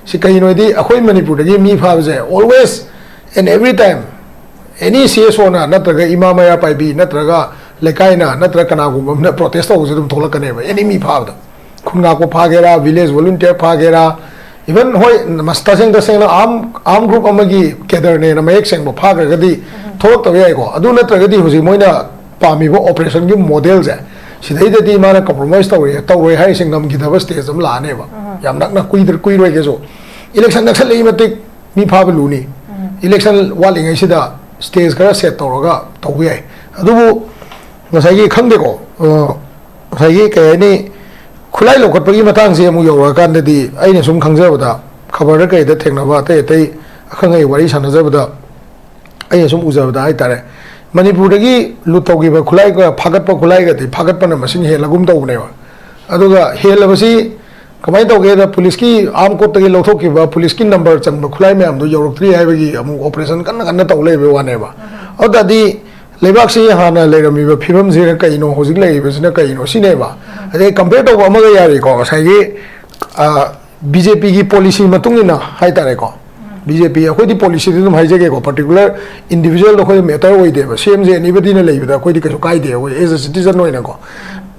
ꯁꯤ ꯀꯩꯒꯤꯅꯣ ꯍꯥꯏꯗꯤ ꯑꯩꯈꯣꯏ ꯃꯅꯤꯄꯨꯔꯗꯒꯤ ꯃꯤ ꯐꯥꯕꯁꯦ always and every time any C S O ꯅ ꯅꯠꯇ꯭ꯔꯒ ꯏꯃꯥ ꯃꯩꯔꯥ ꯄꯥꯏꯕꯤ ꯅꯠꯇ꯭ꯔꯒ ꯂꯩꯀꯥꯏꯅ ꯅꯠꯇ꯭ꯔꯒ ꯀꯅꯥꯒꯨꯝꯕ ꯑꯃꯅ protest ꯇꯧꯕꯁꯦ ꯑꯗꯨꯝ ꯊꯣꯛꯂꯛꯀꯅꯦꯕ, any ꯃꯤ ꯐꯥꯕꯗ꯫ ꯈꯨꯟ ꯉꯥꯛꯄ ꯐꯥꯒꯦꯔꯥ, village volunteer ꯐꯥꯒꯦꯔꯥ, even ꯍꯣꯏ, ꯃꯁ-, ꯇꯁꯦꯡ ꯇꯁꯦꯡꯅ arm, arm group ꯑꯃꯒꯤ cadre ꯅꯦꯅ ꯃꯌꯦꯛ ꯁꯦꯡꯕ ꯐꯥꯈ꯭ꯔꯒꯗꯤ ꯊꯣꯛꯂꯛꯇꯕ ꯌꯥꯏꯀꯣ꯫ ꯑꯗꯨ ꯅꯠꯇ꯭ꯔꯒꯗꯤ ꯍꯧꯖꯤꯛ ꯃꯣꯏꯅ ꯄꯥꯝꯃꯤꯕ operation ꯒꯤ model ꯁꯦ, ꯁꯤꯗꯩꯗꯗꯤ ꯃꯥꯅ compromise ꯇꯧꯔꯣꯏ, ꯇꯧꯔꯣꯏ ꯍꯥꯏꯔꯤꯁꯦ ꯉꯝꯈꯤꯗꯕ stage ꯑꯃ ꯂꯥꯛꯑꯅꯦꯕ꯫ ꯌꯥꯝ ꯅꯛꯅ ꯀꯨꯏꯗ꯭ꯔ-, ꯀꯨꯏꯔꯣꯏꯒꯦꯁꯨ꯫ Election ꯅꯛꯁꯜꯂꯛꯏ ꯃꯇꯤꯛ ꯃꯤ ꯐꯥꯕ ꯂꯨꯅꯤ꯫ Election ꯋꯥꯠꯂꯤꯉꯩꯁꯤꯗ stage ꯈꯔ set ꯇꯧꯔꯒ ꯇꯧꯕ ꯌꯥꯏ꯫ ꯑꯗꯨꯕꯨ ꯉꯁꯥꯏꯒꯤ ꯈꯪꯗꯦꯀꯣ, ꯑ, ꯉꯁꯥꯏꯒꯤ ꯀꯩ ꯍꯥꯏꯅꯤ, ꯈꯨꯠꯂꯥꯏ ꯂꯧꯈꯠꯄꯒꯤ ꯃꯇꯥꯡꯁꯦ ꯑꯃꯨꯛ ꯌꯧꯔꯛꯑꯀꯥꯟꯗꯗꯤ ꯑꯩꯅ ꯁꯨꯝ ꯈꯪꯖꯕꯗ, ꯈꯕꯔꯗ ꯀꯩꯗ ꯊꯦꯡꯅꯕ ꯑꯇꯩ ꯑꯇꯩ ꯑꯈꯪ ꯑꯍꯩ ꯋꯥꯔꯤ ꯁꯥꯟꯅꯖꯕꯗ, ꯑꯩꯅ ꯁꯨꯝ ꯎꯖꯕꯗ ꯍꯥꯏꯇꯥꯔꯦ, ꯃꯅꯤꯄꯨꯔꯗꯒꯤ ꯂꯨꯠ ꯇꯧꯈꯤꯕ ꯈꯨꯠꯂꯥꯏꯒ ꯐꯥꯒꯠꯄ ꯈꯨꯠꯂꯥꯏꯒꯗꯤ ꯐꯥꯒꯠꯄꯅ ꯃꯁꯤꯡ ꯍꯦꯜꯂꯒꯨꯝ ꯇꯧꯕꯅꯦꯕ꯫ ꯑꯗꯨꯒ ꯍꯦꯜꯂꯕꯁꯤ ꯀꯃꯥꯏꯅ ꯇꯧꯒꯦꯗ, ꯄꯨꯂꯤꯁꯀꯤ arm court ꯇꯒꯤ ꯂꯧꯊꯣꯛꯈꯤꯕ ꯄꯨꯂꯤꯁꯀꯤ number ꯆꯟꯕ ꯈꯨꯠꯂꯥꯏ ꯃꯌꯥꯝꯗꯣ ꯌꯧꯔꯛꯇ꯭ꯔꯤ ꯍꯥꯏꯕꯒꯤ ꯑꯃꯨꯛ operation ꯀꯟꯅ ꯀꯟꯅ ꯇꯧ ꯂꯩꯕꯩ ꯋꯥꯅꯦꯕ꯫ ꯑꯗꯨ ꯇꯥꯔꯗꯤ ꯂꯩꯕꯥꯛꯁꯤ ꯍꯥꯟꯅ ꯂꯩꯔꯝꯃꯤꯕ ꯐꯤꯕꯝꯁꯤꯅ ꯀꯩꯅꯣ, ꯍꯧꯖꯤꯛ ꯂꯩꯔꯤꯕꯁꯤꯅ ꯀꯩꯅꯣ ꯁꯤꯅꯦꯕ꯫ ꯑꯗꯩ compare ꯇꯧꯕ ꯑꯃꯒ ꯌꯥꯔꯤꯀꯣ, ꯉꯁꯥꯏꯒꯤ, ꯑ, ꯕꯤ ꯖꯦ ꯄꯤꯒꯤ policy ꯃꯇꯨꯡ ꯏꯟꯅ ꯍꯥꯏꯇꯥꯔꯦꯀꯣ꯫ ꯕꯤ ꯖꯦ ꯄꯤ, ꯑꯩꯈꯣꯏꯗꯤ policy ꯗꯤ ꯑꯗꯨꯝ ꯍꯥꯏꯖꯒꯦꯀꯣ, particular individual ꯗ ꯑꯩꯈꯣꯏꯗ matter ꯑꯣꯏꯗꯦꯕ, C M ꯁꯦ anybody ꯅ ꯂꯩꯕꯗ ꯑꯩꯈꯣꯏꯗꯤ ꯀꯩꯁꯨ ꯀꯥꯏꯗꯦ, ꯑꯩꯈꯣꯏ as a citizen ꯑꯣꯏꯅꯀꯣ꯫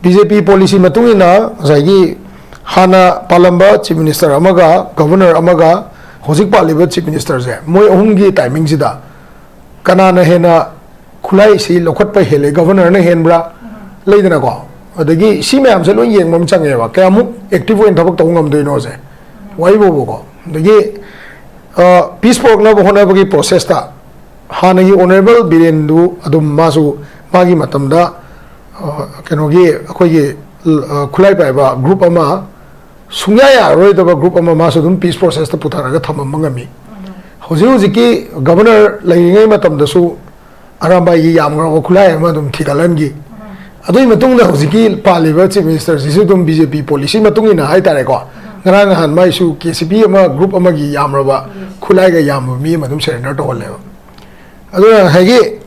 ꯕꯤ ꯖꯦ ꯄꯤ policy ꯃꯇꯨꯡ ꯏꯟꯅ ꯉꯁꯥꯏꯒꯤ ꯍꯥꯟꯅ ꯄꯥꯜꯂꯝꯕ chief minister ꯑꯃꯒ governor ꯑꯃꯒ ꯍꯧꯖꯤꯛ ꯄꯥꯜꯂꯤꯕ chief minister ꯁꯦ, ꯃꯣꯏ ꯑꯍꯨꯝꯒꯤ timing ꯁꯤꯗ ꯀꯅꯥꯅ ꯍꯦꯟꯅ ꯈꯨꯠꯂꯥꯏꯁꯤ ꯂꯧꯈꯠꯄ ꯍꯦꯜꯂꯦ? Governor ꯅ ꯍꯦꯟꯕ꯭ꯔꯥ? ꯂꯩꯗꯅꯀꯣ, ꯑꯗꯒꯤ ꯁꯤ ꯃꯌꯥꯝꯁꯦ ꯂꯣꯏ ꯌꯦꯡꯕ ꯑꯃ ꯆꯪꯉꯦꯕ, ꯀꯌꯥꯃꯨꯛ ꯑꯦꯛꯇꯤꯚ ꯑꯣꯏꯅ ꯊꯕꯛ ꯇꯧꯕ ꯉꯝꯗꯣꯏꯅꯣꯁꯦ꯫ ꯋꯥꯔꯤꯕꯨꯕꯀꯣ, ꯑꯗꯒꯤ ꯄꯤꯁ ꯄꯨꯔꯛꯅꯕ ꯍꯣꯠꯅꯕꯒꯤ ꯄ꯭ꯔꯣꯁꯦꯁꯇ ꯍꯥꯟꯅꯒꯤ ꯑꯣꯅꯔꯦꯕꯜ ꯕꯤꯔꯦꯟꯗꯨ ꯑꯗꯨꯝ ꯃꯥꯁꯨ ꯃꯥꯒꯤ ꯃꯇꯝꯗ, ꯑ, ꯀꯩꯅꯣꯒꯤ ꯑꯩꯈꯣꯏꯒꯤ, ꯑ, ꯈꯨꯠꯂꯥꯏ ꯄꯥꯏꯕ ꯒ꯭ꯔꯨꯞ ꯑꯃ, ꯁꯨꯡꯌꯥ ꯌꯥꯔꯔꯣꯏꯗꯕ ꯒ꯭ꯔꯨꯞ ꯑꯃ ꯃꯥꯁꯨ ꯑꯗꯨꯝ ꯄꯤꯁ ꯄ꯭ꯔꯣꯁꯦꯁꯇ ꯄꯨꯊꯔꯒ ꯊꯝꯃꯝꯕ ꯉꯝꯃꯤ꯫ ꯍꯧꯖꯤꯛ ꯍꯧꯖꯤꯛꯀꯤ ꯒꯕꯔꯅꯔ ꯂꯩꯔꯤꯉꯩ ꯃꯇꯝꯗꯁꯨ ꯑꯔꯥꯝꯕꯥꯏꯒꯤ ꯌꯥꯝꯈ꯭ꯔꯕ ꯈꯨꯠꯂꯥꯏ ꯑꯃ ꯑꯗꯨꯝ ꯊꯤꯒꯠꯍꯟꯈꯤ꯫ ꯑꯗꯨꯒꯤ ꯃꯇꯨꯡꯗ ꯍꯧꯖꯤꯛꯀꯤ ꯄꯥꯜꯂꯤꯕ ꯆꯤꯐ ꯃꯤꯅꯤꯁꯇꯔꯁꯤꯁꯨ ꯑꯗꯨꯝ ꯕꯤ ꯖꯦ ꯄꯤ ꯄꯣꯂꯤꯁꯤ ꯃꯇꯨꯡ ꯏꯟꯅ ꯍꯥꯏꯇꯥꯔꯦꯀꯣ, ꯉꯔꯥꯡ ꯅꯍꯥꯟ ꯃꯥꯏꯁꯨ ꯀꯦ ꯁꯤ ꯄꯤ ꯑꯃ, ꯒ꯭ꯔꯨꯞ ꯑꯃꯒꯤ ꯌꯥꯝꯂꯕ ꯈꯨꯠꯂꯥꯏꯒ ꯌꯥꯝꯕ ꯃꯤ ꯑꯃ ꯑꯗꯨꯝ ꯁꯔꯦꯟꯗꯔ ꯇꯧꯍꯜꯂꯦꯕ꯫ ꯑꯗꯨꯅ ꯉꯁꯥꯏꯒꯤ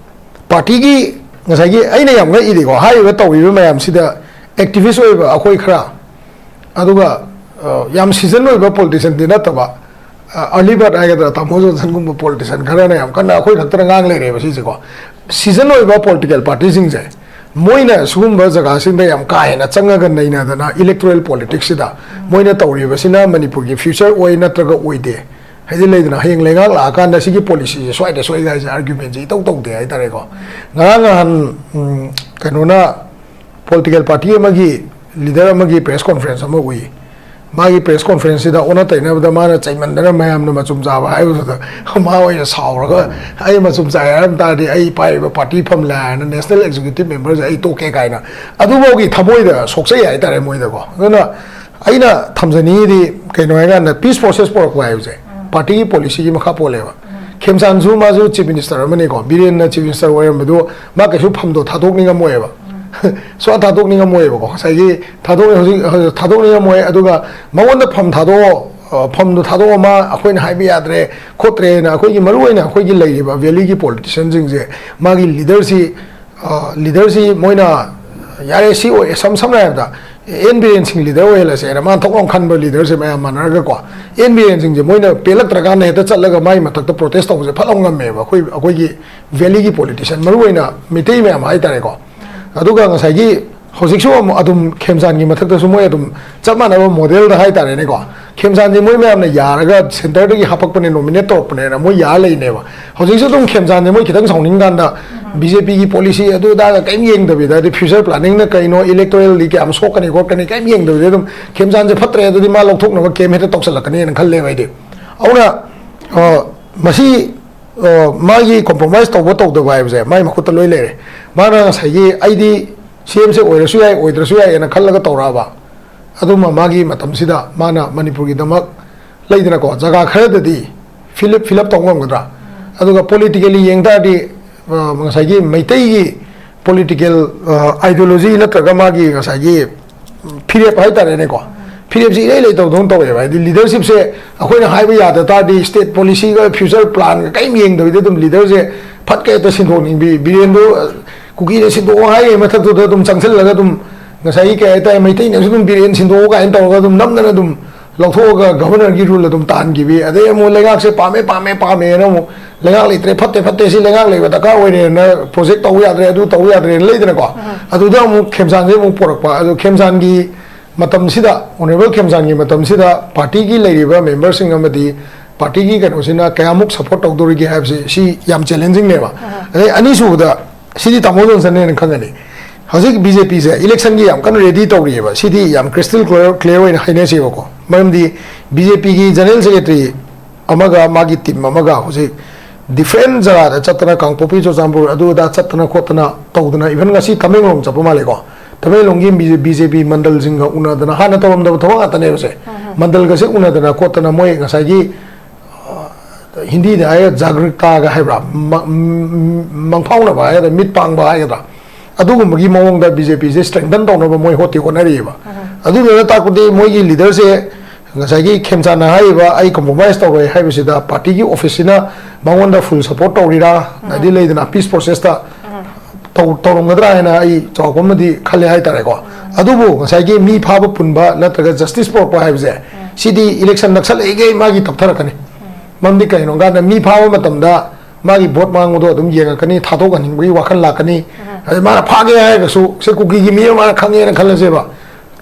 ꯄꯥꯔꯇꯤꯒꯤ, ꯉꯁꯥꯏꯒꯤ ꯑꯩꯅ ꯌꯥꯝ ꯉꯛꯏꯗꯤꯀꯣ, ꯍꯥꯏꯔꯤꯕ ꯇꯧꯔꯤꯕ ꯃꯌꯥꯝꯁꯤꯗ ꯑꯦꯛꯇꯤꯚꯤꯁ ꯑꯣꯏꯕ ꯑꯩꯈꯣꯏ ꯈꯔ, ꯑꯗꯨꯒ, ꯑ, ꯌꯥꯝ ꯁꯤꯖꯟ ꯑꯣꯏꯕ ꯄꯣꯂꯤꯇꯤꯁꯤꯌꯟꯗꯤ ꯅꯠꯇꯕ, ꯑ, ꯑꯔꯂꯤ ꯕꯥꯔꯠ ꯍꯥꯏꯒꯗ꯭ꯔꯥ, ꯇꯥꯃꯣ ꯖꯣꯟꯁꯟꯒꯨꯝꯕ ꯄꯣꯂꯤꯇꯤꯁꯤꯌꯟ ꯈꯔꯅ ꯌꯥꯝ ꯀꯟꯅ ꯑꯩꯈꯣꯏ ꯈꯛꯇꯅ ꯉꯥꯡ ꯂꯩꯔꯦꯕ ꯁꯤꯁꯦꯀꯣ꯫ ꯁꯤꯖꯟ ꯑꯣꯏꯕ ꯄꯣꯂꯤꯇꯤꯀꯦꯜ ꯄꯥꯔꯇꯤꯁꯤꯡꯁꯦ, ꯃꯣꯏꯅ ꯁꯤꯒꯨꯝꯕ ꯖꯒꯥꯁꯤꯡꯗ ꯌꯥꯝ ꯀꯥ ꯍꯦꯟꯅ ꯆꯪꯉꯒ ꯅꯩꯅꯗꯅ ꯏꯂꯦꯛꯇꯣꯔꯦꯜ ꯄꯣꯂꯤꯇꯤꯛꯁꯁꯤꯗ ꯃꯣꯏꯅ ꯇꯧꯔꯤꯕꯁꯤꯅ ꯃꯅꯤꯄꯨꯔꯒꯤ ꯐ꯭ꯌꯨꯆꯔ ꯑꯣꯏ ꯅꯠꯇ꯭ꯔꯒ ꯑꯣꯏꯗꯦ, ꯍꯥꯏꯗꯤ ꯂꯩꯗꯅ, ꯍꯌꯦꯡ ꯂꯩꯉꯥꯛ ꯂꯥꯛꯑꯀꯥꯟꯗ ꯁꯤꯒꯤ ꯄꯣꯂꯤꯁꯤꯁꯦ ꯁ꯭ꯋꯥꯏꯗ ꯁꯣꯏ ꯍꯥꯏꯁꯦ ꯑꯥꯔꯒ꯭ꯌꯨꯃꯦꯟꯁꯦ ꯏꯇꯧ ꯇꯧꯗꯦ ꯍꯥꯏꯇꯥꯔꯦꯀꯣ꯫ ꯉꯔꯥꯡ ꯅꯍꯥꯟ, ꯎꯝ, ꯀꯩꯅꯣꯅ, ꯄꯣꯂꯤꯇꯤꯀꯦꯜ ꯄꯥꯔꯇꯤ ꯑꯃꯒꯤ ꯂꯤꯗꯔ ꯑꯃꯒꯤ ꯄ꯭ꯔꯦꯁ ꯀꯣꯟꯐ꯭ꯔꯦꯟꯁ ꯑꯃ ꯎꯏ꯫ ꯃꯥꯒꯤ ꯄ꯭ꯔꯦꯁ ꯀꯣꯟꯐ꯭ꯔꯦꯟꯁꯁꯤꯗ ꯑꯣꯟꯅ ꯇꯩꯅꯕꯗ ꯃꯥꯅ ꯆꯩꯃꯟꯗꯅ ꯃꯌꯥꯝꯅ ꯃꯆꯨꯝ ꯆꯥꯕ ꯍꯥꯏꯕꯗꯨꯗ ꯃꯥ ꯑꯣꯏꯅ ꯁꯥꯎꯔꯒ, "ꯑꯩ ꯃꯆꯨꯝ ꯆꯥꯏ ꯍꯥꯏꯔꯝ ꯇꯥꯔꯗꯤ ꯑꯩ ꯄꯥꯏꯔꯤꯕ ꯄꯥꯔꯇꯤ ꯐꯝꯂꯦ ꯍꯥꯏꯅ ꯅꯦꯁꯅꯦꯜ ꯑꯦꯛꯖꯤꯀ꯭ꯌꯨꯇꯤꯚ ꯃꯦꯝꯕꯔꯁꯦ ꯑꯩ ꯇꯣꯛꯀꯦ" ꯀꯥꯏꯅ ꯑꯗꯨꯐꯥꯎꯒꯤ ꯊꯃꯣꯏꯗ ꯁꯣꯛꯆꯩ ꯍꯥꯏꯇꯥꯔꯦ ꯃꯣꯏꯗꯀꯣ꯫ ꯑꯗꯨꯅ ꯑꯩꯅ ꯊꯝꯖꯅꯤꯡꯉꯤꯗꯤ ꯀꯩꯅꯣ ꯍꯥꯏꯀꯥꯟꯗ ꯄꯤꯁ ꯄ꯭ꯔꯣꯁꯦꯁ ꯄꯨꯔꯛꯄ ꯍꯥꯏꯕꯁꯦ ꯄꯥꯔꯇꯤꯒꯤ ꯄꯣꯂꯤꯁꯤꯒꯤ ꯃꯈꯥ ꯄꯣꯜꯂꯦꯕ꯫ ꯈꯦꯝꯆꯥꯟꯁꯨ ꯃꯥꯁꯨ ꯆꯤꯐ ꯃꯤꯅꯤꯁꯇꯔ ꯑꯃꯅꯤꯀꯣ, ꯕꯤꯔꯦꯟꯅ ꯆꯤꯐ ꯃꯤꯅꯤꯁꯇꯔ ꯑꯣꯏꯔꯝꯕꯗꯨ ꯃꯥ ꯀꯩꯁꯨ ꯐꯝꯗꯣ ꯊꯥꯗꯣꯛꯅꯤꯡꯉꯝꯃꯣꯏꯑꯕ꯫ ꯁꯨꯡꯊꯥ ꯊꯥꯗꯣꯛꯅꯤꯡꯉꯝꯃꯣꯏꯑꯕꯀꯣ꯫ ꯉꯁꯥꯏꯒꯤ ꯊꯥꯗꯣꯛ-, ꯍꯧꯖꯤꯛ, ꯍꯧꯖꯤꯛ ꯊꯥꯗꯣꯛꯅꯤꯡꯉꯝꯃꯣꯏ꯫ ꯑꯗꯨꯒ ꯃꯉꯣꯟꯗ ꯐꯝ ꯊꯥꯗꯣꯛꯑꯣ, ꯑ, ꯐꯝꯗꯣ ꯊꯥꯗꯣꯛꯑꯣ, ꯃꯥ ꯑꯩꯈꯣꯏꯅ ꯍꯥꯏꯕ ꯌꯥꯗ꯭ꯔꯦ ꯈꯣꯠꯇ꯭ꯔꯦꯅ ꯑꯩꯈꯣꯏꯒꯤ ꯃꯔꯨꯑꯣꯏꯅ ꯑꯩꯈꯣꯏꯒꯤ ꯂꯩꯔꯤꯕ ꯚꯦꯂꯤꯒꯤ ꯄꯣꯂꯤꯇꯤꯁꯤꯌꯟꯁꯤꯡꯁꯦ ꯃꯥꯒꯤ ꯂꯤꯗꯔꯁꯤ, ꯑ, ꯂꯤꯗꯔꯁꯤ ꯃꯣꯏꯅ ꯌꯥꯔꯦ ꯁꯤ ꯑꯣꯏ, ꯁꯝ-, ꯁꯝꯅ ꯍꯥꯏꯔꯕꯗ ꯑꯦꯟ ꯕꯤꯔꯦꯟ ꯁꯤꯡ ꯂꯤꯗꯔ ꯑꯣꯏꯍꯜꯂꯁꯦꯅ ꯃꯥꯅ ꯊꯣꯛ ꯂꯥꯎ ꯈꯟꯕ ꯂꯤꯗꯔꯁꯦ ꯃꯌꯥꯝ ꯃꯥꯟꯅꯔꯒꯀꯣ, ꯑꯦꯟ ꯕꯤꯔꯦꯟ ꯁꯤꯡꯁꯦ ꯃꯣꯏꯅ ꯄꯦꯜꯂꯛꯇ꯭ꯔꯀꯥꯟꯗ ꯍꯦꯛꯇ ꯆꯠꯂꯒ ꯃꯥꯒꯤ ꯃꯊꯛꯇ ꯄ꯭ꯔꯣꯇꯦꯁ ꯇꯧꯕꯁꯦ ꯐꯠ ꯂꯥꯎ ꯉꯝꯃꯦꯕ ꯑꯩꯈꯣꯏ, ꯑꯩꯈꯣꯏꯒꯤ ꯚꯦꯂꯤꯒꯤ ꯄꯣꯂꯤꯇꯤꯁꯤꯌꯟ, ꯃꯔꯨꯑꯣꯏꯅ ꯃꯤꯇꯩ ꯃꯌꯥꯝ ꯍꯥꯏꯇꯥꯔꯦꯀꯣ꯫ ꯑꯗꯨꯒ ꯉꯁꯥꯏꯒꯤ ꯍꯧꯖꯤꯛꯁꯨ ꯑꯃꯨꯛ ꯑꯗꯨꯝ ꯈꯦꯝꯆꯥꯟꯒꯤ ꯃꯊꯛꯇꯁꯨ ꯃꯣꯏ ꯑꯗꯨꯝ ꯆꯞ ꯃꯥꯟꯅꯕ ꯃꯣꯗꯦꯜꯗ ꯍꯥꯏꯇꯥꯔꯦꯅꯦꯀꯣ, ꯈꯦꯝꯆꯥꯟꯁꯦ ꯃꯣꯏ ꯃꯌꯥꯝꯅ ꯌꯥꯔꯒ ꯁꯦꯟꯇꯔꯗꯒꯤ ꯍꯥꯄꯛꯄꯅꯦ, ꯅꯣꯃꯤꯅꯦꯠ ꯇꯧꯔꯛꯄꯅꯦꯅ ꯃꯣꯏ ꯌꯥꯔ ꯂꯩꯅꯦꯕ꯫ ꯍꯧꯖꯤꯛꯁꯨ ꯑꯗꯨꯝ ꯈꯦꯝꯆꯥꯟꯁꯦ ꯃꯣꯏ ꯈꯤꯇꯪ ꯁꯥꯎꯅꯤꯡ ꯀꯥꯟꯗ ꯕꯤ ꯖꯦ ꯄꯤꯒꯤ ꯄꯣꯂꯤꯁꯤ ꯑꯗꯨ ꯑꯗꯥꯒ ꯀꯔꯤꯝ ꯌꯦꯡꯗꯕꯤꯗ, ꯑꯗꯩ ꯐ꯭ꯌꯨꯆꯔ ꯄ꯭ꯂꯥꯅꯤꯡꯅ ꯀꯩꯅꯣ, ꯏꯂꯦꯛꯇꯣꯔꯦꯜꯗꯤ ꯀꯌꯥꯝ ꯁꯣꯛꯀꯅꯤ ꯈꯣꯠꯀꯅꯤ ꯀꯔꯤꯝ ꯌꯦꯡꯗꯕꯤꯗ ꯑꯗꯨꯝ ꯈꯦꯝꯆꯥꯟꯁꯦ ꯐꯠꯇ꯭ꯔꯦ ꯑꯗꯨꯗꯤ ꯃꯥ ꯂꯧꯊꯣꯛꯅꯕ ꯀꯦꯝ ꯍꯦꯛꯇ ꯇꯧꯁꯜꯂꯛꯀꯅꯤꯅ ꯈꯜꯂꯦꯕ ꯑꯩꯗꯤ꯫ ꯑꯗꯨꯅ ꯑ, ꯃꯁꯤ ꯑ, ꯃꯥꯒꯤ ꯀꯣꯝꯄ꯭ꯔꯣꯃꯥꯏꯁ ꯇꯧꯕ ꯇꯧꯗꯕ ꯍꯥꯏꯕꯁꯦ ꯃꯥꯒꯤ ꯃꯈꯨꯠꯇ ꯂꯣꯏ ꯂꯩꯔꯦ꯫ ꯃꯥꯅ ꯉꯁꯥꯏꯒꯤ "ꯑꯩꯗꯤ ꯁꯤ ꯑꯦꯝꯁꯦ ꯑꯣꯏꯔꯁꯨ ꯌꯥꯏ, ꯑꯣꯏꯗ꯭ꯔꯁꯨ ꯌꯥꯏ" ꯍꯥꯏꯅ ꯈꯜꯂꯒ ꯇꯧꯔꯛꯑꯕ, ꯑꯗꯨꯝꯕ ꯃꯥꯒꯤ ꯃꯇꯝꯁꯤꯗ ꯃꯥꯅ ꯃꯅꯤꯄꯨꯔꯒꯤꯗꯃꯛ, ꯂꯩꯗꯅꯀꯣ, ꯖꯒꯥ ꯈꯔꯗꯗꯤ ꯐꯤꯂꯞ ꯐꯤꯂꯞ ꯇꯧꯕ ꯉꯝꯒꯗ꯭ꯔꯥ? ꯑꯗꯨꯒ ꯄꯣꯂꯤꯇꯤꯀꯦꯜꯂꯤ ꯌꯦꯡ ꯇꯥꯔꯗꯤ, ꯑ, ꯉꯁꯥꯏꯒꯤ ꯃꯩꯇꯩꯒꯤ ꯄꯣꯂꯤꯇꯤꯀꯦꯜ ꯑꯥꯏꯗꯤꯌꯣꯂꯣꯖꯤ ꯅꯠꯇ꯭ꯔꯒ ꯃꯥꯒꯤ ꯉꯁꯥꯏꯒꯤ ꯐꯤꯔꯦꯞ ꯍꯥꯏꯇꯥꯔꯦꯅꯦꯀꯣ, ꯐꯤꯔꯦꯞꯁꯤ ꯏꯔꯩ ꯂꯩꯇꯕꯗꯧꯅ ꯇꯧꯋꯦꯕ꯫ ꯍꯥꯏꯗꯤ ꯂꯤꯗꯔꯁꯤꯞꯁꯦ ꯑꯩꯈꯣꯏꯅ ꯍꯥꯏꯕ ꯌꯥꯗ ꯇꯥꯔꯗꯤ, ꯁ꯭ꯇꯦꯠ ꯄꯣꯂꯤꯁꯤꯒ ꯐ꯭ꯌꯨꯆꯔ ꯄ꯭ꯂꯥꯟꯒ ꯀꯔꯤꯝ ꯌꯦꯡꯗꯕꯤꯗ ꯑꯗꯨꯝ ꯂꯤꯗꯔꯁꯦ ꯐꯠꯀ ꯍꯦꯛꯇ ꯁꯤꯟꯗꯣꯛꯅꯤꯡꯕꯤ꯫ ꯕꯤꯔꯦꯟꯗꯨ, ꯑ, ꯀꯨꯀꯤꯅ ꯁꯤꯟꯗꯣꯛꯑꯣ ꯍꯥꯏꯔꯤꯉꯩ ꯃꯊꯛꯇꯨꯗ ꯑꯗꯨꯝ ꯆꯪꯁꯤꯜꯂꯒ ꯑꯗꯨꯝ ꯉꯁꯥꯏꯒꯤ ꯀꯩ ꯍꯥꯏꯇꯥꯔꯦ, ꯃꯩꯇꯩꯅꯁꯨ ꯑꯗꯨꯝ "ꯕꯤꯔꯦꯟ ꯁꯤꯟꯗꯣꯛꯑꯣ" ꯀꯥꯏꯅ ꯇꯧꯔꯒ ꯑꯗꯨꯝ ꯅꯝꯗꯅ ꯑꯗꯨꯝ ꯂꯧꯊꯣꯛꯑꯒ ꯒꯚꯔꯅꯔꯒꯤ ꯔꯨꯜ ꯑꯗꯨꯝ ꯇꯥꯍꯟꯈꯤꯕꯤ꯫ ꯑꯗꯩ ꯑꯃꯨꯛ ꯂꯩꯉꯥꯛꯁꯦ ꯄꯥꯝꯃꯦ ꯄꯥꯝꯃꯦ ꯄꯥꯝꯃꯦꯅ ꯑꯃꯨꯛ, "ꯂꯩꯉꯥꯛ ꯂꯩꯇ꯭ꯔꯦ, ꯐꯠꯇꯦ ꯐꯠꯇꯦ, ꯁꯤ ꯂꯩꯉꯥꯛ ꯂꯩꯕ ꯗꯔꯀꯥꯔ ꯑꯣꯏꯔꯦꯅ, ꯄ꯭ꯔꯣꯖꯦꯛ ꯇꯧꯕ ꯌꯥꯗ꯭ꯔꯦ, ꯑꯗꯨ ꯇꯧꯕ ꯌꯥꯗ꯭ꯔꯦꯅ" ꯂꯩꯗꯅꯀꯣ꯫ ꯑꯗꯨꯗ ꯑꯃꯨꯛ ꯈꯦꯝꯆꯥꯟꯁꯦ ꯑꯃꯨꯛ ꯄꯣꯔꯛꯄ꯫ ꯑꯗꯨ ꯈꯦꯝꯆꯥꯟꯒꯤ ꯃꯇꯝꯁꯤꯗ, ꯑꯣꯅꯔꯦꯕꯜ ꯈꯦꯝꯆꯥꯟꯒꯤ ꯃꯇꯝꯁꯤꯗ ꯄꯥꯔꯇꯤꯒꯤ ꯂꯩꯔꯤꯕ ꯃꯦꯝꯕꯔꯁꯤꯡ ꯑꯃꯗꯤ ꯄꯥꯔꯇꯤꯒꯤ ꯀꯩꯅꯣꯁꯤꯅ ꯀꯌꯥꯃꯨꯛ ꯁꯞꯄꯣꯔꯠ ꯇꯧꯗꯣꯔꯤꯒꯦ ꯍꯥꯏꯕꯁꯤ, ꯁꯤ ꯌꯥꯝ ꯆꯦꯂꯦꯟꯖꯤꯡꯅꯦꯕ꯫ ꯑꯗꯩ ꯑꯅꯤꯁꯨꯕꯗ, ꯁꯤꯗꯤ ꯇꯥꯃꯣ ꯖꯣꯟꯁꯟꯅ ꯍꯦꯟꯅ ꯈꯪꯒꯅꯤ, ꯍꯧꯖꯤꯛ ꯕꯤ ꯖꯦ ꯄꯤꯁꯦ ꯏꯂꯦꯛꯁꯟꯒꯤ ꯌꯥꯝ ꯀꯟꯅ ꯔꯦꯗꯤ ꯇꯧꯔꯤꯑꯕ꯫ ꯁꯤꯗꯤ ꯌꯥꯝ ꯀ꯭ꯔꯤꯁꯇꯦꯜ ꯀ꯭ꯂꯤꯌꯥꯔ, ꯀ꯭ꯂꯤꯌꯥꯔ ꯑꯣꯏꯅ ꯍꯥꯏꯅꯁꯦꯕꯀꯣ꯫ ꯃꯔꯝꯗꯤ ꯕꯤ ꯖꯦ ꯄꯤꯒꯤ ꯖꯦꯅꯔꯦꯜ ꯁꯦꯀ꯭ꯔꯦꯇꯔꯤ ꯑꯃꯒ ꯃꯥꯒꯤ ꯇꯤꯝ ꯑꯃꯒ ꯍꯧꯖꯤꯛ ꯗꯤꯐ꯭ꯔꯦꯟ ꯖꯒꯥꯗ ꯆꯠꯇꯅ, ꯀꯥꯡꯄꯣꯛꯄꯤ, ꯆꯨꯔꯆꯥꯟꯄꯨꯔ, ꯑꯗꯨ ꯑꯗꯥ ꯆꯠꯇꯅ ꯈꯣꯠꯇꯅ ꯇꯧꯗꯅ, ꯏꯚꯟ ꯉꯁꯤ ꯇꯃꯦꯡꯂꯣꯡ ꯆꯠꯄ ꯃꯥꯜꯂꯦꯀꯣ꯫ ꯇꯃꯦꯡꯂꯣꯡꯒꯤ ꯕꯤ ꯖꯦ ꯄꯤ ꯃꯟꯗꯜꯁꯤꯡꯒ ꯎꯅꯗꯅ, ꯍꯥꯟꯅ ꯇꯧꯔꯝꯗꯕ ꯊꯕꯛ ꯉꯥꯛꯇꯅꯦꯕꯁꯦ꯫ ꯃꯟꯗꯜꯒꯁꯦ ꯎꯅꯗꯅ ꯈꯣꯠꯇꯅ ꯃꯣꯏ ꯉꯁꯥꯏꯒꯤ, ꯑ, ꯍꯤꯟꯗꯤꯗ ꯍꯥꯏꯔꯒ ꯖꯥꯒ꯭ꯔꯤꯛꯇꯥꯒ ꯍꯥꯏꯕ꯭ꯔꯥ, ꯃ-, ꯃ-, ꯃꯪꯐꯥꯎꯅꯕ ꯍꯥꯏꯒꯗ꯭ꯔꯥ, ꯃꯤꯠ ꯄꯥꯡꯕ ꯍꯥꯏꯒꯗ꯭ꯔꯥ, ꯑꯗꯨꯒꯨꯝꯕꯒꯤ ꯃꯑꯣꯡꯗ ꯕꯤ ꯖꯦ ꯄꯤꯁꯦ ꯁ꯭ꯇ꯭ꯔꯦꯡꯊꯟ ꯇꯧꯅꯕ ꯃꯣꯏ ꯍꯣꯠꯇꯤ ꯍꯣꯠꯅꯔꯤꯑꯕ꯫ ꯑꯗꯨꯗꯨꯅ ꯇꯥꯛꯄꯗꯤ ꯃꯣꯏꯒꯤ ꯂꯤꯗꯔꯁꯦ ꯉꯁꯥꯏꯒꯤ ꯈꯦꯝꯆꯥꯟꯅ ꯍꯥꯏꯔꯤꯕ "ꯑꯩ ꯀꯝꯄ꯭ꯔꯣꯃꯥꯏꯁ ꯇꯧꯔꯣꯏ" ꯍꯥꯏꯕꯁꯤꯗ ꯄꯥꯔꯇꯤꯒꯤ ꯑꯣꯐꯤꯁꯁꯤꯅ ꯃꯉꯣꯟꯗ ꯐꯨꯜ ꯁꯄꯣꯔꯠ ꯇꯧꯔꯤꯔꯥ, ꯍꯥꯏꯗꯤ ꯂꯩꯗꯅ, ꯄꯤꯁ ꯄ꯭ꯔꯣꯁꯦꯁꯇ ꯇꯧ-, ꯇꯧꯔꯝꯒꯗ꯭ꯔꯥ ꯍꯥꯏꯅ ꯑꯩ ꯆꯥꯎꯔꯥꯛꯄ ꯑꯃꯗꯤ ꯈꯜꯂꯦ ꯍꯥꯏꯇꯥꯔꯦꯀꯣ꯫ ꯑꯗꯨꯕꯨ ꯉꯁꯥꯏꯒꯤ ꯃꯤ ꯐꯥꯕ ꯄꯨꯟꯕ ꯅꯠꯇ꯭ꯔꯒ ꯖꯁꯇꯤꯁ ꯄꯨꯔꯛꯄ ꯍꯥꯏꯕꯁꯦ, ꯁꯤꯗꯤ ꯏꯂꯦꯛꯁꯟ ꯅꯛꯁꯜꯂꯛꯏꯈꯩ ꯃꯥꯒꯤ ꯇꯞꯊꯔꯛꯀꯅꯤ꯫ ꯃꯔꯝꯗꯤ ꯀꯩꯅꯣ ꯀꯥꯟꯗ, ꯃꯤ ꯐꯥꯕ ꯃꯇꯝꯗ ꯃꯥꯒꯤ ꯚꯣꯠ ꯃꯥꯡꯕꯗꯣ ꯑꯗꯨꯝ ꯌꯦꯡꯉꯛꯀꯅꯤ, ꯊꯥꯗꯣꯛꯍꯟꯅꯤꯡꯕꯒꯤ ꯋꯥꯈꯜ ꯂꯥꯛꯀꯅꯤ꯫ ꯑꯗꯩ ꯃꯥꯅ ꯐꯥꯒꯦ ꯍꯥꯏꯔꯒꯁꯨ, ꯁꯦ ꯀꯨꯀꯤꯒꯤ ꯃꯤ ꯑꯃ ꯃꯥꯅ ꯈꯪꯉꯦꯅ ꯈꯜꯂꯁꯦꯕ,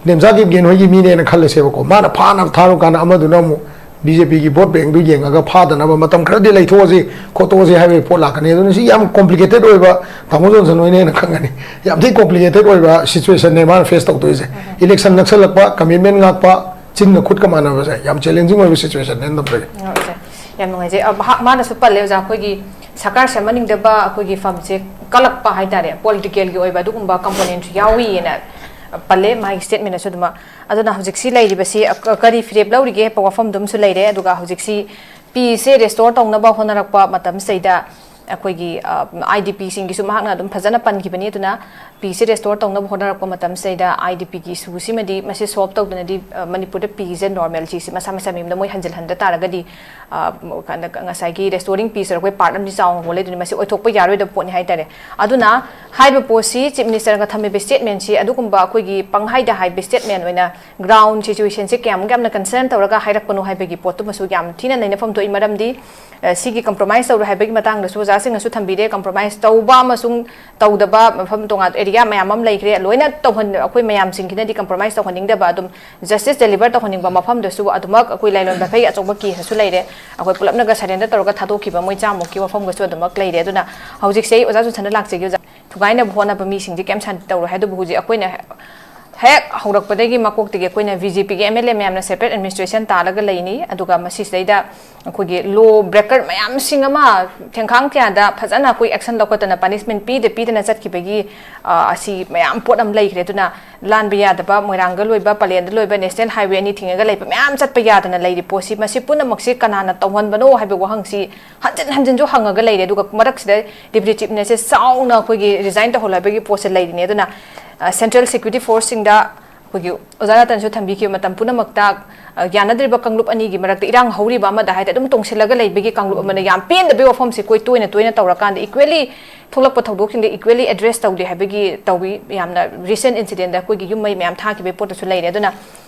ꯅꯦꯝꯆꯥ ꯀꯤꯞꯒꯦꯟ ꯍꯣꯏꯒꯤ ꯃꯤꯅꯦꯅ ꯈꯜꯂꯁꯦꯕꯀꯣ, ꯃꯥꯅ ꯐꯥꯅꯕ ꯊꯥꯔꯨ ꯀꯥꯟꯗ ꯑꯃꯗꯨꯅ ꯑꯃꯨꯛ ꯕꯤ ꯖꯦ ꯄꯤꯒꯤ ꯚꯣꯠ ꯕꯦꯡꯗꯨ ꯌꯦꯡꯉꯒ ꯐꯥꯗꯅꯕ ꯃꯇꯝ ꯈꯔꯗꯤ ꯂꯩꯊꯣꯛꯑꯁꯤ, ꯈꯣꯠꯇꯣꯛꯑꯁꯤ ꯍꯥꯏꯕꯒꯤ ꯄꯣꯠ ꯂꯥꯛꯀꯅꯤ꯫ ꯑꯗꯨꯅ ꯁꯤ ꯌꯥꯝ ꯀꯣꯝꯄ꯭ꯂꯤꯀꯦꯇꯦꯠ ꯑꯣꯏꯕ, ꯇꯥꯃꯣ ꯖꯣꯟꯁꯟ ꯍꯣꯏꯅ ꯍꯦꯟꯅ ꯈꯪꯒꯅꯤ, ꯌꯥꯝ ꯊꯤ ꯀꯣꯝꯄ꯭ꯂꯤꯀꯦꯇꯦꯠ ꯑꯣꯏꯕ ꯁꯤꯆꯨꯋꯦꯁꯟꯅꯦ ꯃꯥꯅ ꯐꯦꯁ ꯇꯧꯗꯣꯏꯁꯦ꯫ ꯏꯂꯦꯛꯁꯟ ꯅꯛꯁꯜꯂꯛꯄ, ꯀꯃꯤꯠꯃꯦꯟ ꯉꯥꯛꯄ, ꯆꯤꯟꯒ ꯈꯨꯠꯀ ꯃꯥꯟꯅꯕꯁꯦ ꯌꯥꯝ ꯆꯦꯂꯦꯟꯖꯤꯡ ꯑꯣꯏꯕ ꯁꯤꯆꯨꯋꯦꯁꯟꯅꯦꯅ ꯊꯝꯖꯒꯦ꯫ ꯑꯣ, ꯑꯣꯖꯥ, ꯌꯥꯝ ꯅꯨꯡꯉꯥꯏꯖꯩ꯫ ꯑ, ꯃꯍꯥꯛ, ꯃꯥꯅꯁꯨ ꯄꯜꯂꯦ, ꯑꯣꯖꯥ, ꯑꯩꯈꯣꯏꯒꯤ ꯁꯔꯀꯥꯔ ꯁꯦꯝꯍꯟꯅꯤꯡꯗꯕ ꯑꯩꯈꯣꯏꯒꯤ ꯐꯝꯁꯦ ꯀꯜꯂꯛꯄ ꯍꯥꯏꯇꯥꯔꯦ, ꯄꯣꯂꯤꯇꯤꯀꯦꯜꯒꯤ ꯑꯣꯏꯕ ꯑꯗꯨꯒꯨꯝꯕ ꯀꯝꯄꯣꯅꯦꯟꯁꯨ ꯌꯥꯎꯏꯅ ꯄꯜꯂꯦ ꯃꯥꯒꯤ ꯁ꯭ꯇꯦꯠꯃꯦꯟꯗꯁꯨ ꯑꯗꯨꯃꯛ꯫ ꯑꯗꯨꯅ ꯍꯧꯖꯤꯛꯁꯤ ꯂꯩꯔꯤꯕꯁꯤ, ꯑ, ꯀ-, ꯀꯔꯤ ꯐꯤꯔꯦꯞ ꯂꯧꯔꯤꯒꯦ ꯍꯥꯏꯕ ꯋꯥꯐꯝꯗꯨ ꯑꯃꯁꯨ ꯂꯩꯔꯦ꯫ ꯑꯗꯨꯒ ꯍꯧꯖꯤꯛꯁꯤ ꯄꯤꯁꯦ ꯔꯦꯁꯇꯣꯔ ꯇꯧꯅꯕ ꯍꯣꯠꯅꯔꯛꯄ ꯃꯇꯝꯁꯤꯗꯩꯗ ꯑꯩꯈꯣꯏꯒꯤ, ꯑ, ꯑꯥꯏ ꯗꯤ ꯄꯤꯁꯤꯡꯒꯤꯁꯨ ꯃꯍꯥꯛꯅ ꯑꯗꯨꯝ ꯐꯖꯅ ꯄꯟꯈꯤꯕꯅꯤ꯫ ꯑꯗꯨꯅ ꯄꯤꯁꯦ ꯔꯦꯁꯇꯣꯔ ꯇꯧꯅꯕ ꯍꯣꯠꯅꯔꯛꯄ ꯃꯇꯝꯁꯤꯗꯩꯗ ꯑꯥꯏ ꯗꯤ ꯄꯤꯒꯤ ꯏꯁꯨꯁꯤꯃꯗꯤ ꯃꯁꯤ ꯁꯣꯜꯕ ꯇꯧꯗꯅꯗꯤ, ꯑ, ꯃꯅꯤꯄꯨꯔꯗ ꯄꯤꯁꯦ ꯅꯣꯔꯃꯦꯜꯁꯤꯁꯦ ꯃꯁꯥ ꯃꯁꯥ ꯃꯌꯨꯝꯗ ꯃꯣꯏ ꯍꯟꯖꯤꯜꯍꯟꯗ ꯇꯥꯔꯒꯗꯤ, ꯑ, ꯀ-, ꯉꯁꯥꯏꯒꯤ ꯔꯦꯁꯇꯣꯔꯤꯡ ꯄꯤꯁ ꯑꯩꯈꯣꯏ ꯄꯥꯔꯠ ꯑꯃꯗꯤ ꯆꯥꯎꯅ ꯍꯣꯜꯂꯦ꯫ ꯑꯗꯨꯅ ꯃꯁꯤ ꯑꯣꯏꯊꯣꯛꯄ ꯌꯥꯔꯣꯏꯗꯕ ꯄꯣꯠꯅꯤ ꯍꯥꯏꯇꯥꯔꯦ꯫ ꯑꯗꯨꯅ ꯍꯥꯏꯔꯤꯕ ꯄꯣꯠꯁꯤ ꯆꯤꯐ ꯃꯤꯅꯤꯁꯇꯔꯅ ꯊꯝꯃꯤꯕ ꯁ꯭ꯇꯦꯠꯃꯦꯟꯁꯤ ꯑꯗꯨꯒꯨꯝꯕ ꯑꯩꯈꯣꯏꯒꯤ ꯄꯪꯍꯥꯏꯗ ꯍꯥꯏꯕ ꯁ꯭ꯇꯦꯠꯃꯦꯟ ꯑꯣꯏꯅ ꯒ꯭ꯔꯥꯎꯟ ꯁꯤꯆꯨꯋꯦꯁꯟꯁꯦ ꯀꯌꯥꯃꯨꯛ ꯌꯥꯝꯅ ꯀꯟꯁꯔꯟ ꯇꯧꯔꯒ ꯍꯥꯏꯔꯛꯄꯅꯣ ꯍꯥꯏꯕꯒꯤ ꯄꯣꯠꯇꯨꯃꯁꯨ ꯌꯥꯝ ꯊꯤꯅ ꯅꯩꯅꯐꯝ ꯊꯣꯛꯏ꯫ ꯃꯔꯝꯗꯤ, ꯑ, ꯁꯤꯒꯤ ꯀꯝꯄ꯭ꯔꯣꯃꯥꯏꯁ ꯇꯧꯔꯣꯏ ꯍꯥꯏꯕꯒꯤ ꯃꯇꯥꯡꯗꯁꯨ ꯑꯣꯖꯥꯁꯤꯡꯅꯁꯨ ꯊꯝꯕꯤꯔꯦ꯫ ꯀꯝꯄ꯭ꯔꯣꯃꯥꯏꯁ ꯇꯧꯕ ꯑꯃꯁꯨꯡ ꯇꯧꯗꯕ ꯃꯐꯝ ꯇꯣꯉꯥꯟ ꯑꯦꯔꯤꯌꯥ ꯃꯌꯥꯝ ꯑꯃ ꯂꯩꯈ꯭ꯔꯦ꯫ ꯂꯣꯏꯅ ꯇꯧꯍꯟ-, ꯑꯩꯈꯣꯏ ꯃꯌꯥꯝꯁꯤꯡꯁꯤꯅꯗꯤ ꯀꯝꯄ꯭ꯔꯣꯃꯥꯏꯁ ꯇꯧꯍꯟꯅꯤꯡꯗꯕ, ꯑꯗꯨꯝ ꯖꯁꯇꯤꯁ ꯗꯦꯂꯤꯚꯔ ꯇꯧꯍꯟꯅꯤꯡꯕ ꯃꯐꯝꯗꯁꯨ ꯑꯗꯨꯃꯛ ꯑꯩꯈꯣꯏ ꯂꯥꯏꯂꯣꯟꯕ ꯐꯩ ꯑꯆꯧꯕ ꯀꯦꯁ ꯑꯃꯁꯨ ꯂꯩꯔꯦ꯫ ꯑꯩꯈꯣꯏ ꯄꯨꯂꯞꯅꯒ ꯁꯔꯦꯟꯗꯔ ꯇꯧꯔꯒ ꯊꯥꯗꯣꯛꯈꯤꯕ ꯃꯣꯏ ꯆꯥꯝꯃꯨꯛꯀꯤ ꯋꯥꯐꯝꯒꯁꯨ ꯑꯗꯨꯃꯛ ꯂꯩꯔꯦ꯫ ꯑꯗꯨꯅ ꯍꯧꯖꯤꯛꯁꯦ ꯑꯩ ꯑꯣꯖꯥ ꯖꯣꯟꯁꯟꯗ ꯂꯥꯛꯆꯒꯦ꯫ ꯑꯣꯖꯥ, ꯊꯨꯒꯥꯏꯅꯕ ꯍꯣꯠꯅꯕ ꯃꯤꯁꯤꯡꯁꯦ ꯀꯩꯝ ꯁꯥꯟꯇꯤ ꯇꯧꯔꯣꯏ ꯍꯥꯏ꯫ ꯑꯗꯨꯕꯨ ꯍꯧꯖꯤꯛ ꯑꯩꯈꯣꯏꯅ ꯍꯦꯛ ꯍꯧꯔꯛꯄꯗꯒꯤ ꯃꯀꯣꯛꯇꯒꯤ ꯑꯩꯈꯣꯏꯅ ꯕꯤ ꯖꯦ ꯄꯤꯒꯤ ꯑꯦꯝ ꯑꯦꯜ ꯑꯦ ꯃꯌꯥꯝꯅ ꯁꯦꯄꯔꯦꯠ ꯑꯦꯗꯃꯤꯅꯤꯁꯇ꯭ꯔꯦꯁꯟ ꯇꯥꯜꯂꯒ ꯂꯩꯅꯤ꯫ ꯑꯗꯨꯒ ꯃꯁꯤꯁꯤꯗꯩꯗ ꯑꯩꯈꯣꯏꯒꯤ ꯂꯣ ꯕ꯭ꯔꯦꯀꯔ ꯃꯌꯥꯝꯁꯤꯡ ꯑꯃ ꯊꯦꯡꯈꯥꯡ ꯀꯌꯥꯗ ꯐꯖꯅ ꯑꯩꯈꯣꯏ ꯑꯦꯛꯁꯟ ꯂꯧꯈꯠꯇꯅ ꯄꯅꯤꯁꯃꯦꯟ ꯄꯤꯗ ꯄꯤꯗꯅ ꯆꯠꯈꯤꯕꯒꯤ, ꯑ, ꯑꯁꯤ ꯃꯌꯥꯝ ꯄꯣꯠ ꯑꯃ ꯂꯩꯈ꯭ꯔꯦ꯫ ꯑꯗꯨꯅ ꯂꯥꯟꯕ ꯌꯥꯗꯕ, ꯃꯣꯏꯔꯥꯡꯗ ꯂꯣꯏꯕ, ꯄꯂꯦꯟꯗ ꯂꯣꯏꯕ, ꯅꯦꯁꯅꯦꯜ ꯍꯥꯏꯋꯦ ꯑꯅꯤ ꯊꯤꯡꯉꯒ ꯂꯩꯕ ꯃꯌꯥꯝ ꯆꯠꯄ ꯌꯥꯗꯅ ꯂꯩꯔꯤ ꯄꯣꯠꯁꯤ, ꯃꯁꯤ ꯄꯨꯝꯅꯃꯛꯁꯤ ꯀꯅꯥꯅ ꯇꯧꯍꯟꯕꯅꯣ ꯍꯥꯏꯕ ꯋꯥꯍꯪꯁꯤ ꯍꯟꯖꯤꯟ ꯍꯟꯖꯤꯟꯁꯨ ꯍꯪꯉꯒ ꯂꯩꯔꯦ꯫ ꯑꯗꯨꯒ ꯃꯔꯛꯁꯤꯗ ꯗꯦꯄ꯭ꯌꯨꯇꯤ ꯆꯤꯐ ꯃꯤꯅꯤꯁꯇꯔꯁꯦ ꯆꯥꯎꯅ ꯑꯩꯈꯣꯏꯒꯤ ꯔꯤꯖꯥꯏꯟ ꯇꯧꯍꯜꯂꯣ ꯍꯥꯏꯕꯒꯤ ꯄꯣꯠꯁꯦ ꯂꯩꯔꯤꯅꯦ꯫ ꯑꯗꯨꯅ, ꯑ, ꯁꯦꯟꯇ꯭ꯔꯦꯜ ꯁꯦꯀ꯭ꯌꯨꯔꯤꯇꯤ ꯐꯣꯔꯁꯁꯤꯡꯗ ꯑꯩꯈꯣꯏꯒꯤ ꯑꯣꯖꯥ ꯔꯇꯟꯁꯨ ꯊꯝꯕꯤꯈꯤꯕ ꯃꯇꯝ ꯄꯨꯝꯅꯃꯛꯇ, ꯑ, ꯌꯥꯅꯗ꯭ꯔꯤꯕ ꯀꯥꯡꯂꯨꯞ ꯑꯅꯤꯒꯤ ꯃꯔꯛꯇ ꯏꯔꯥꯡ ꯍꯧꯔꯤꯕ ꯑꯃꯗ ꯍꯥꯏꯗꯤ ꯑꯗꯨꯝ ꯇꯣꯡꯁꯤꯜꯂꯒ ꯂꯩꯕꯒꯤ ꯀꯥꯡꯂꯨꯞ ꯑꯃꯅ ꯌꯥꯝ ꯄꯦꯟꯗꯕꯒꯤ ꯋꯥꯐꯝꯁꯦ ꯑꯩꯈꯣꯏ ꯇꯣꯏꯅ ꯇꯣꯏꯅ ꯇꯧꯔꯀꯥꯟꯗ ꯏꯀ꯭ꯋꯦꯂꯤ ꯊꯣꯛꯂꯛꯄ ꯊꯧꯗꯣꯛꯁꯤꯡꯗ ꯏꯀ꯭ꯋꯦꯂꯤ ꯑꯦꯗ꯭ꯔꯦꯁ ꯇꯧꯗꯦ ꯍꯥꯏꯕꯒꯤ ꯇꯧꯏ꯫ ꯌꯥꯝꯅ ꯔꯤꯁꯦꯟ ꯏꯟꯁꯤꯗꯦꯟꯗ ꯑꯩꯈꯣꯏꯒꯤ ꯌꯨꯝ ꯃꯩ ꯃꯌꯥꯝ ꯊꯥꯈꯤꯕꯒꯤ ꯄꯣꯠꯇꯁꯨ ꯂꯩꯔꯦ꯫ ꯑꯗꯨꯅ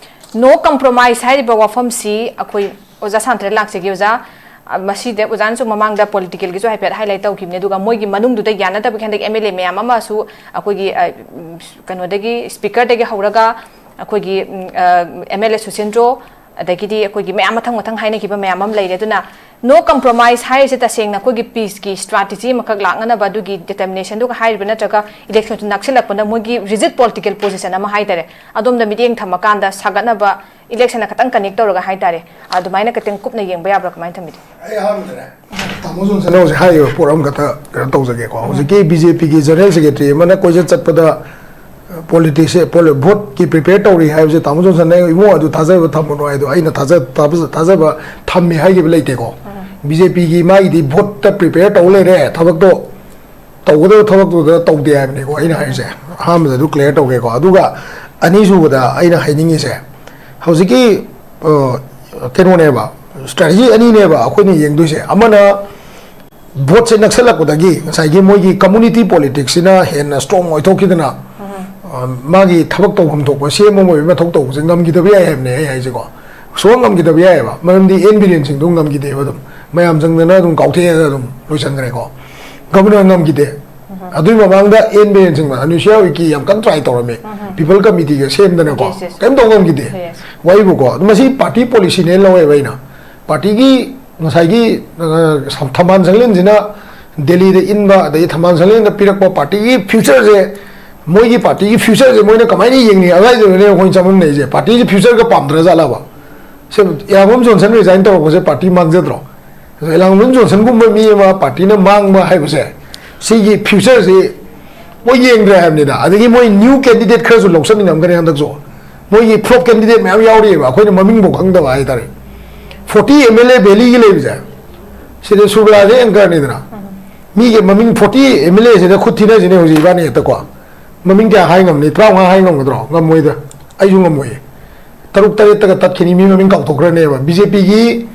ꯅꯣ ꯀꯝꯄ꯭ꯔꯣꯃꯥꯏꯁ ꯍꯥꯏꯔꯤꯕ ꯋꯥꯐꯝꯁꯤ ꯑꯩꯈꯣꯏ ꯑꯣꯖꯥ ꯁꯥꯟꯇ꯭ꯔ ꯂꯥꯛꯆꯒꯦ ꯑꯣꯖꯥ꯫ ꯑ, ꯃꯁꯤꯗ ꯑꯣꯖꯥꯅꯁꯨ ꯃꯃꯥꯡꯗ ꯄꯣꯂꯤꯇꯤꯀꯦꯜꯒꯤꯁꯨ ꯍꯥꯏꯐꯦꯠ ꯍꯥꯏꯂꯥꯏꯠ ꯇꯧꯈꯤꯕꯅꯦ꯫ ꯑꯗꯨꯒ ꯃꯣꯏꯒꯤ ꯃꯅꯨꯡꯗꯨꯗ ꯌꯥꯅꯗꯕꯒꯤ ꯍꯟꯗꯛ ꯑꯦꯝ ꯑꯦꯜ ꯑꯦ ꯃꯌꯥꯝ ꯑꯃꯁꯨ ꯑꯩꯈꯣꯏꯒꯤ, ꯑ, ꯎꯝ, ꯀꯩꯅꯣꯗꯒꯤ, ꯁ꯭ꯄꯤꯀꯔꯗꯒꯤ ꯍꯧꯔꯒ ꯑꯩꯈꯣꯏꯒꯤ, ꯎꯝ, ꯑ, ꯑꯦꯝ ꯑꯦꯜ ꯑꯦ ꯁꯨꯁꯤꯟꯗ꯭ꯔꯣ, ꯑꯗꯒꯤꯗꯤ ꯑꯩꯈꯣꯏꯒꯤ ꯃꯌꯥꯝ ꯃꯊꯪ ꯃꯊꯪ ꯍꯥꯏꯅꯈꯤꯕ ꯃꯌꯥꯝ ꯑꯃ ꯂꯩꯔꯦ꯫ ꯑꯗꯨꯅ no compromise ꯍꯥꯏꯔꯤꯁꯦ ꯇꯁꯦꯡꯅ ꯑꯩꯈꯣꯏꯒꯤ peace ꯀꯤ strategy ꯑꯃꯈꯛ ꯂꯥꯛꯅꯅꯕ ꯑꯗꯨꯒꯤ determination ꯗꯨꯒ ꯍꯥꯏꯔꯤꯕ, ꯅꯠꯇ꯭ꯔꯒ election ꯁꯨ ꯅꯛꯁꯤꯜꯂꯛꯄꯅ ꯃꯣꯏꯒꯤ rigid political position ꯑꯃ ꯍꯥꯏꯇꯥꯔꯦ, ꯑꯗꯣꯝꯗ ꯃꯤꯠꯌꯦꯡ ꯊꯝꯃꯀꯥꯟꯗ ꯁꯥꯒꯠꯅꯕ election ꯅ ꯈꯇꯪ connect ꯇꯧꯔꯒ ꯍꯥꯏꯇꯥꯔꯦ, ꯑꯗꯨꯃꯥꯏꯅ ꯈꯇꯪ ꯀꯨꯞꯅ ꯌꯦꯡꯕ ꯌꯥꯕ꯭ꯔꯥ? ꯀꯃꯥꯏꯅ ꯊꯝꯕꯤꯗꯣꯏꯅꯣ? ꯑꯩ ꯑꯍꯥꯟꯕꯗꯅꯦ, ꯇꯥꯃꯣ ꯖꯣꯟꯁꯟꯅ ꯍꯧꯖꯤꯛ ꯍꯥꯏꯔꯤꯕ ꯄꯣꯠ ꯑꯃꯈꯛꯇ ꯀꯩꯅꯣ ꯇꯧꯖꯒꯦꯀꯣ꯫ ꯎꯝ꯫ ꯍꯧꯖꯤꯛꯀꯤ BJP ꯒꯤ general secretary ꯑꯃꯅ ꯀꯣꯏꯆꯠ ꯆꯠꯄꯗ politics ꯁꯦ, ꯄꯣꯂꯤ-, vote ꯀꯤ prepare ꯇꯧꯔꯤ ꯍꯥꯏꯕꯁꯦ ꯇꯥꯃꯣ ꯖꯣꯟꯁꯟꯅ, "ꯏꯕꯨꯡꯉꯣ, ꯑꯗꯨ ꯊꯥꯖꯕ ꯊꯝꯃꯨꯅꯨ" ꯍꯥꯏꯗꯣ ꯑꯩꯅ ꯊꯥꯖ-, ꯊꯥꯖ-, ꯊꯥꯖꯕ ꯊꯝꯃꯦ ꯍꯥꯏꯈꯤꯕ ꯂꯩꯇꯦꯀꯣ꯫ ꯎꯝ꯫ BJP ꯒꯤ ꯃꯥꯒꯤꯗꯤ vote ꯇ prepare ꯇꯧ ꯂꯩꯔꯦ, ꯊꯕꯛꯇꯣ, ꯇꯧꯒꯗꯕ ꯊꯕꯛꯇꯨꯗ ꯇꯧꯗꯦ ꯍꯥꯏꯕꯅꯤꯀꯣ ꯑꯩꯅ ꯍꯥꯏꯔꯤꯁꯦ꯫ ꯑꯍꯥꯟꯕꯗ ꯑꯗꯨ clear ꯇꯧꯒꯦꯀꯣ꯫ ꯑꯗꯨꯒ ꯑꯅꯤꯁꯨꯕꯗ ꯑꯩꯅ ꯍꯥꯏꯅꯤꯡꯉꯤꯁꯦ, ꯍꯧꯖꯤꯛꯀꯤ, ꯑ, ꯀꯩꯅꯣꯅꯦꯕ, strategy ꯑꯅꯤꯅꯦꯕ ꯑꯩꯈꯣꯏꯅ ꯌꯦꯡꯗꯣꯏꯁꯦ꯫ ꯑꯃꯅ vote ꯁꯦ ꯅꯛꯁꯜꯂꯛꯄꯗꯒꯤ ꯉꯁꯥꯏꯒꯤ ꯃꯣꯏꯒꯤ community politics ꯁꯤꯅ ꯍꯦꯟꯅ strong ꯑꯣꯏꯊꯣꯛꯈꯤꯗꯅ, ꯑ, ꯃꯥꯒꯤ ꯊꯕꯛ ꯇꯧꯐꯝ ꯊꯣꯛꯄ, CM ꯑꯃ ꯑꯣꯏꯕꯒꯤ ꯃꯊꯧ ꯇꯧꯕꯁꯦ ꯉꯝꯈꯤꯗꯕ ꯌꯥꯏ ꯍꯥꯏꯕꯅꯦ ꯑꯩ ꯍꯥꯏꯁꯦꯀꯣ꯫ ꯁꯨꯡꯉꯝ ꯉꯝꯈꯤꯗꯕ ꯌꯥꯏꯑꯕ, ꯃꯔꯝꯗꯤ N ꯕꯤꯔꯦꯟ ꯁꯤꯡꯗꯨ ꯉꯝꯈꯤꯗꯦꯕ, ꯑꯗꯨꯝ ꯃꯌꯥꯝ ꯆꯪꯗꯅ ꯑꯗꯨꯝ ꯀꯥꯎꯊꯦꯛꯑꯒ ꯑꯗꯨꯝ ꯂꯣꯏꯁꯟꯈ꯭ꯔꯦꯀꯣ꯫ Governor ꯉꯝꯈꯤꯗꯦ꯫ ꯑꯗꯨꯏ ꯃꯃꯥꯡꯗ N ꯕꯤꯔꯦꯟ ꯁꯤꯡꯅ, ꯑꯅꯨꯁ꯭ꯌꯥ ꯎꯏꯀꯤ ꯌꯥꯝ ꯀꯟꯅ try ꯇꯧꯔꯝꯃꯤ, people committee ꯒ ꯁꯦꯝꯗꯅꯀꯣ, yes, yes, ꯀꯔꯤꯝ ꯇꯧ ꯉꯝꯈꯤꯗꯦ꯫ Yes. ꯋꯥꯏꯕꯨꯀꯣ, ꯑꯗꯨ ꯃꯁꯤ party policy ꯅꯦꯅ ꯂꯧꯋꯦꯕ ꯑꯩꯅ꯫ Party ꯒꯤ ꯉꯁꯥꯏꯒꯤ, ꯑ, ꯊꯝꯕꯥꯜ ꯁꯪꯂꯦꯟꯁꯤꯅ ꯗꯦꯜꯂꯤꯗ ꯏꯟꯕ, ꯑꯗꯒꯤ ꯊꯝꯕꯥꯜ ꯁꯪꯂꯦꯟꯗ ꯄꯤꯔꯛꯄ party ꯒꯤ future ꯁꯦ, ꯃꯣꯏꯒꯤ party ꯒꯤ future ꯁꯦ ꯃꯣꯏꯅ ꯀꯃꯥꯏꯅ ꯌꯦꯡꯅꯤ? ꯑꯗꯨꯋꯥꯏꯗꯅꯦ ꯑꯩꯈꯣꯏꯅ ꯆꯃꯝꯅꯩꯁꯦ꯫ Party ꯁꯦ future ꯒ ꯄꯥꯝꯗ꯭ꯔꯖꯥꯠꯂꯕ? ꯁꯦ, ꯏꯌꯥꯝꯕꯝ ꯖꯣꯟꯁꯟ resign ꯇꯧꯔꯛꯄꯁꯦ party ꯃꯥꯡꯖꯗ꯭ꯔꯣ? ꯑꯗꯣ ꯏꯌꯥꯝꯕꯝ ꯖꯣꯟꯁꯟꯒꯨꯝꯕ ꯃꯤ ꯑꯃ party ꯅ ꯃꯥꯡꯕ ꯍꯥꯏꯕꯁꯦ, ꯁꯤꯒꯤ future ꯁꯤ ꯃꯣꯏ ꯌꯦꯡꯗ꯭ꯔꯦ ꯍꯥꯏꯕꯅꯤꯗ꯫ ꯑꯗꯒꯤ ꯃꯣꯏ new candidate ꯈꯔꯁꯨ ꯂꯧꯁꯟꯃꯤꯟꯅꯔꯝꯒꯅꯤ ꯍꯟꯗꯛꯁꯨ꯫ ꯃꯣꯏꯒꯤ flop candidate ꯃꯌꯥꯝ ꯌꯥꯎꯔꯤꯑꯕ, ꯑꯩꯈꯣꯏꯅ ꯃꯃꯤꯡꯐꯥꯎ ꯈꯪꯗꯕ ꯍꯥꯏꯇꯥꯔꯦ꯫ Forty MLA valley ꯒꯤ ꯂꯩꯕꯁꯦ, ꯁꯤꯗ ꯁꯨꯔꯕꯤꯂꯥꯁꯦ anchor ꯅꯤꯗꯅ꯫ ꯃꯤꯒꯤ ꯃꯃꯤꯡ forty MLA ꯁꯤꯗ ꯈꯨꯠ ꯊꯤꯅꯁꯤꯅꯦ ꯍꯧꯖꯤꯛ ꯏꯕꯥꯅꯤ ꯍꯦꯛꯇꯀꯣ꯫ ꯃꯃꯤꯡ ꯀꯌꯥ ꯍꯥꯏ ꯉꯝꯅꯤ? ꯇꯔꯥꯃꯉꯥ ꯍꯥꯏ ꯉꯝꯒꯗ꯭ꯔꯣ? ꯉꯝꯃꯣꯏꯗ꯫ ꯑꯩꯁꯨ ꯉꯝꯃꯣꯏꯌꯦ꯫ ꯇꯔꯨꯛ ꯇꯔꯦꯠꯇꯒ ꯇꯠꯈꯤꯅꯤ, ꯃꯤ ꯃꯃꯤꯡ ꯀꯥꯎꯊꯣꯛꯈ꯭ꯔꯅꯦꯕ꯫ BJP ꯒꯤ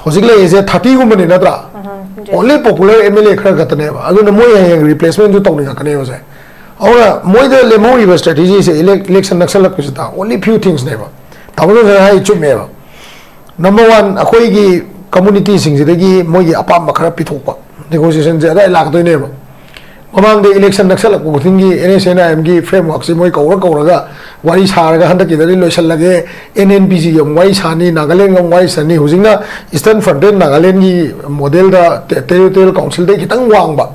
ꯍꯧꯖꯤꯛ ꯂꯩꯔꯤꯁꯦ thirty ꯒꯨꯝꯕꯅꯤ ꯅꯠꯇ꯭ꯔꯥ? Only popular MLA ꯈꯔ ꯈꯛꯇꯅꯦꯕ꯫ ꯑꯗꯨꯅ ꯃꯣꯏ ꯍꯌꯦꯡ replacement ꯁꯨ ꯇꯧꯅꯤꯡꯉꯛꯀꯅꯦꯕꯁꯦ꯫ ꯑꯗꯨꯅ ꯃꯣꯏꯗ ꯂꯦꯝꯍꯧꯔꯤꯕ strategy ꯁꯦ, elec-, election ꯅꯛꯁꯜꯂꯛꯄꯁꯤꯗ only few things ꯅꯦꯕ꯫ ꯇꯥꯃꯣ ꯖꯣꯟꯁꯟ ꯍꯥꯏ ꯆꯨꯝꯃꯦꯕ꯫ Number one, ꯑꯩꯈꯣꯏꯒꯤ community ꯁꯤꯡꯁꯤꯗꯒꯤ ꯃꯣꯏꯒꯤ ꯑꯄꯥꯝꯕ ꯈꯔ ꯄꯤꯊꯣꯛꯄ, negotiation ꯁꯦ ꯑꯗꯥꯏ ꯂꯥꯛꯇꯣꯏꯅꯦꯕ꯫ ꯃꯃꯥꯡꯗ election ꯅꯛꯁꯜꯂꯛꯄ ꯈꯨꯗꯤꯡꯒꯤ NSCN-IM-ꯒꯤ framework-ꯁꯤ ꯃꯣꯏ ꯀꯧꯔ ꯀꯧꯔꯒ ꯋꯥꯔꯤ ꯁꯥꯔꯒ ꯍꯟꯗꯛꯀꯤꯗꯗꯤ ꯂꯣꯏꯁꯜꯂꯒꯦ, NNPG-ꯒꯤ ꯑꯃꯨꯛ ꯋꯥꯔꯤ ꯁꯥꯅꯤ, ꯅꯥꯒꯥꯂꯦꯟꯒ ꯑꯃꯨꯛ ꯋꯥꯔꯤ ꯁꯥꯅꯤ, ꯍꯧꯖꯤꯛꯅ Eastern Frontier Nagaland-ꯒꯤ model-ꯗ, territorial council-ꯗꯩ ꯈꯤꯇꯪ ꯋꯥꯡꯕ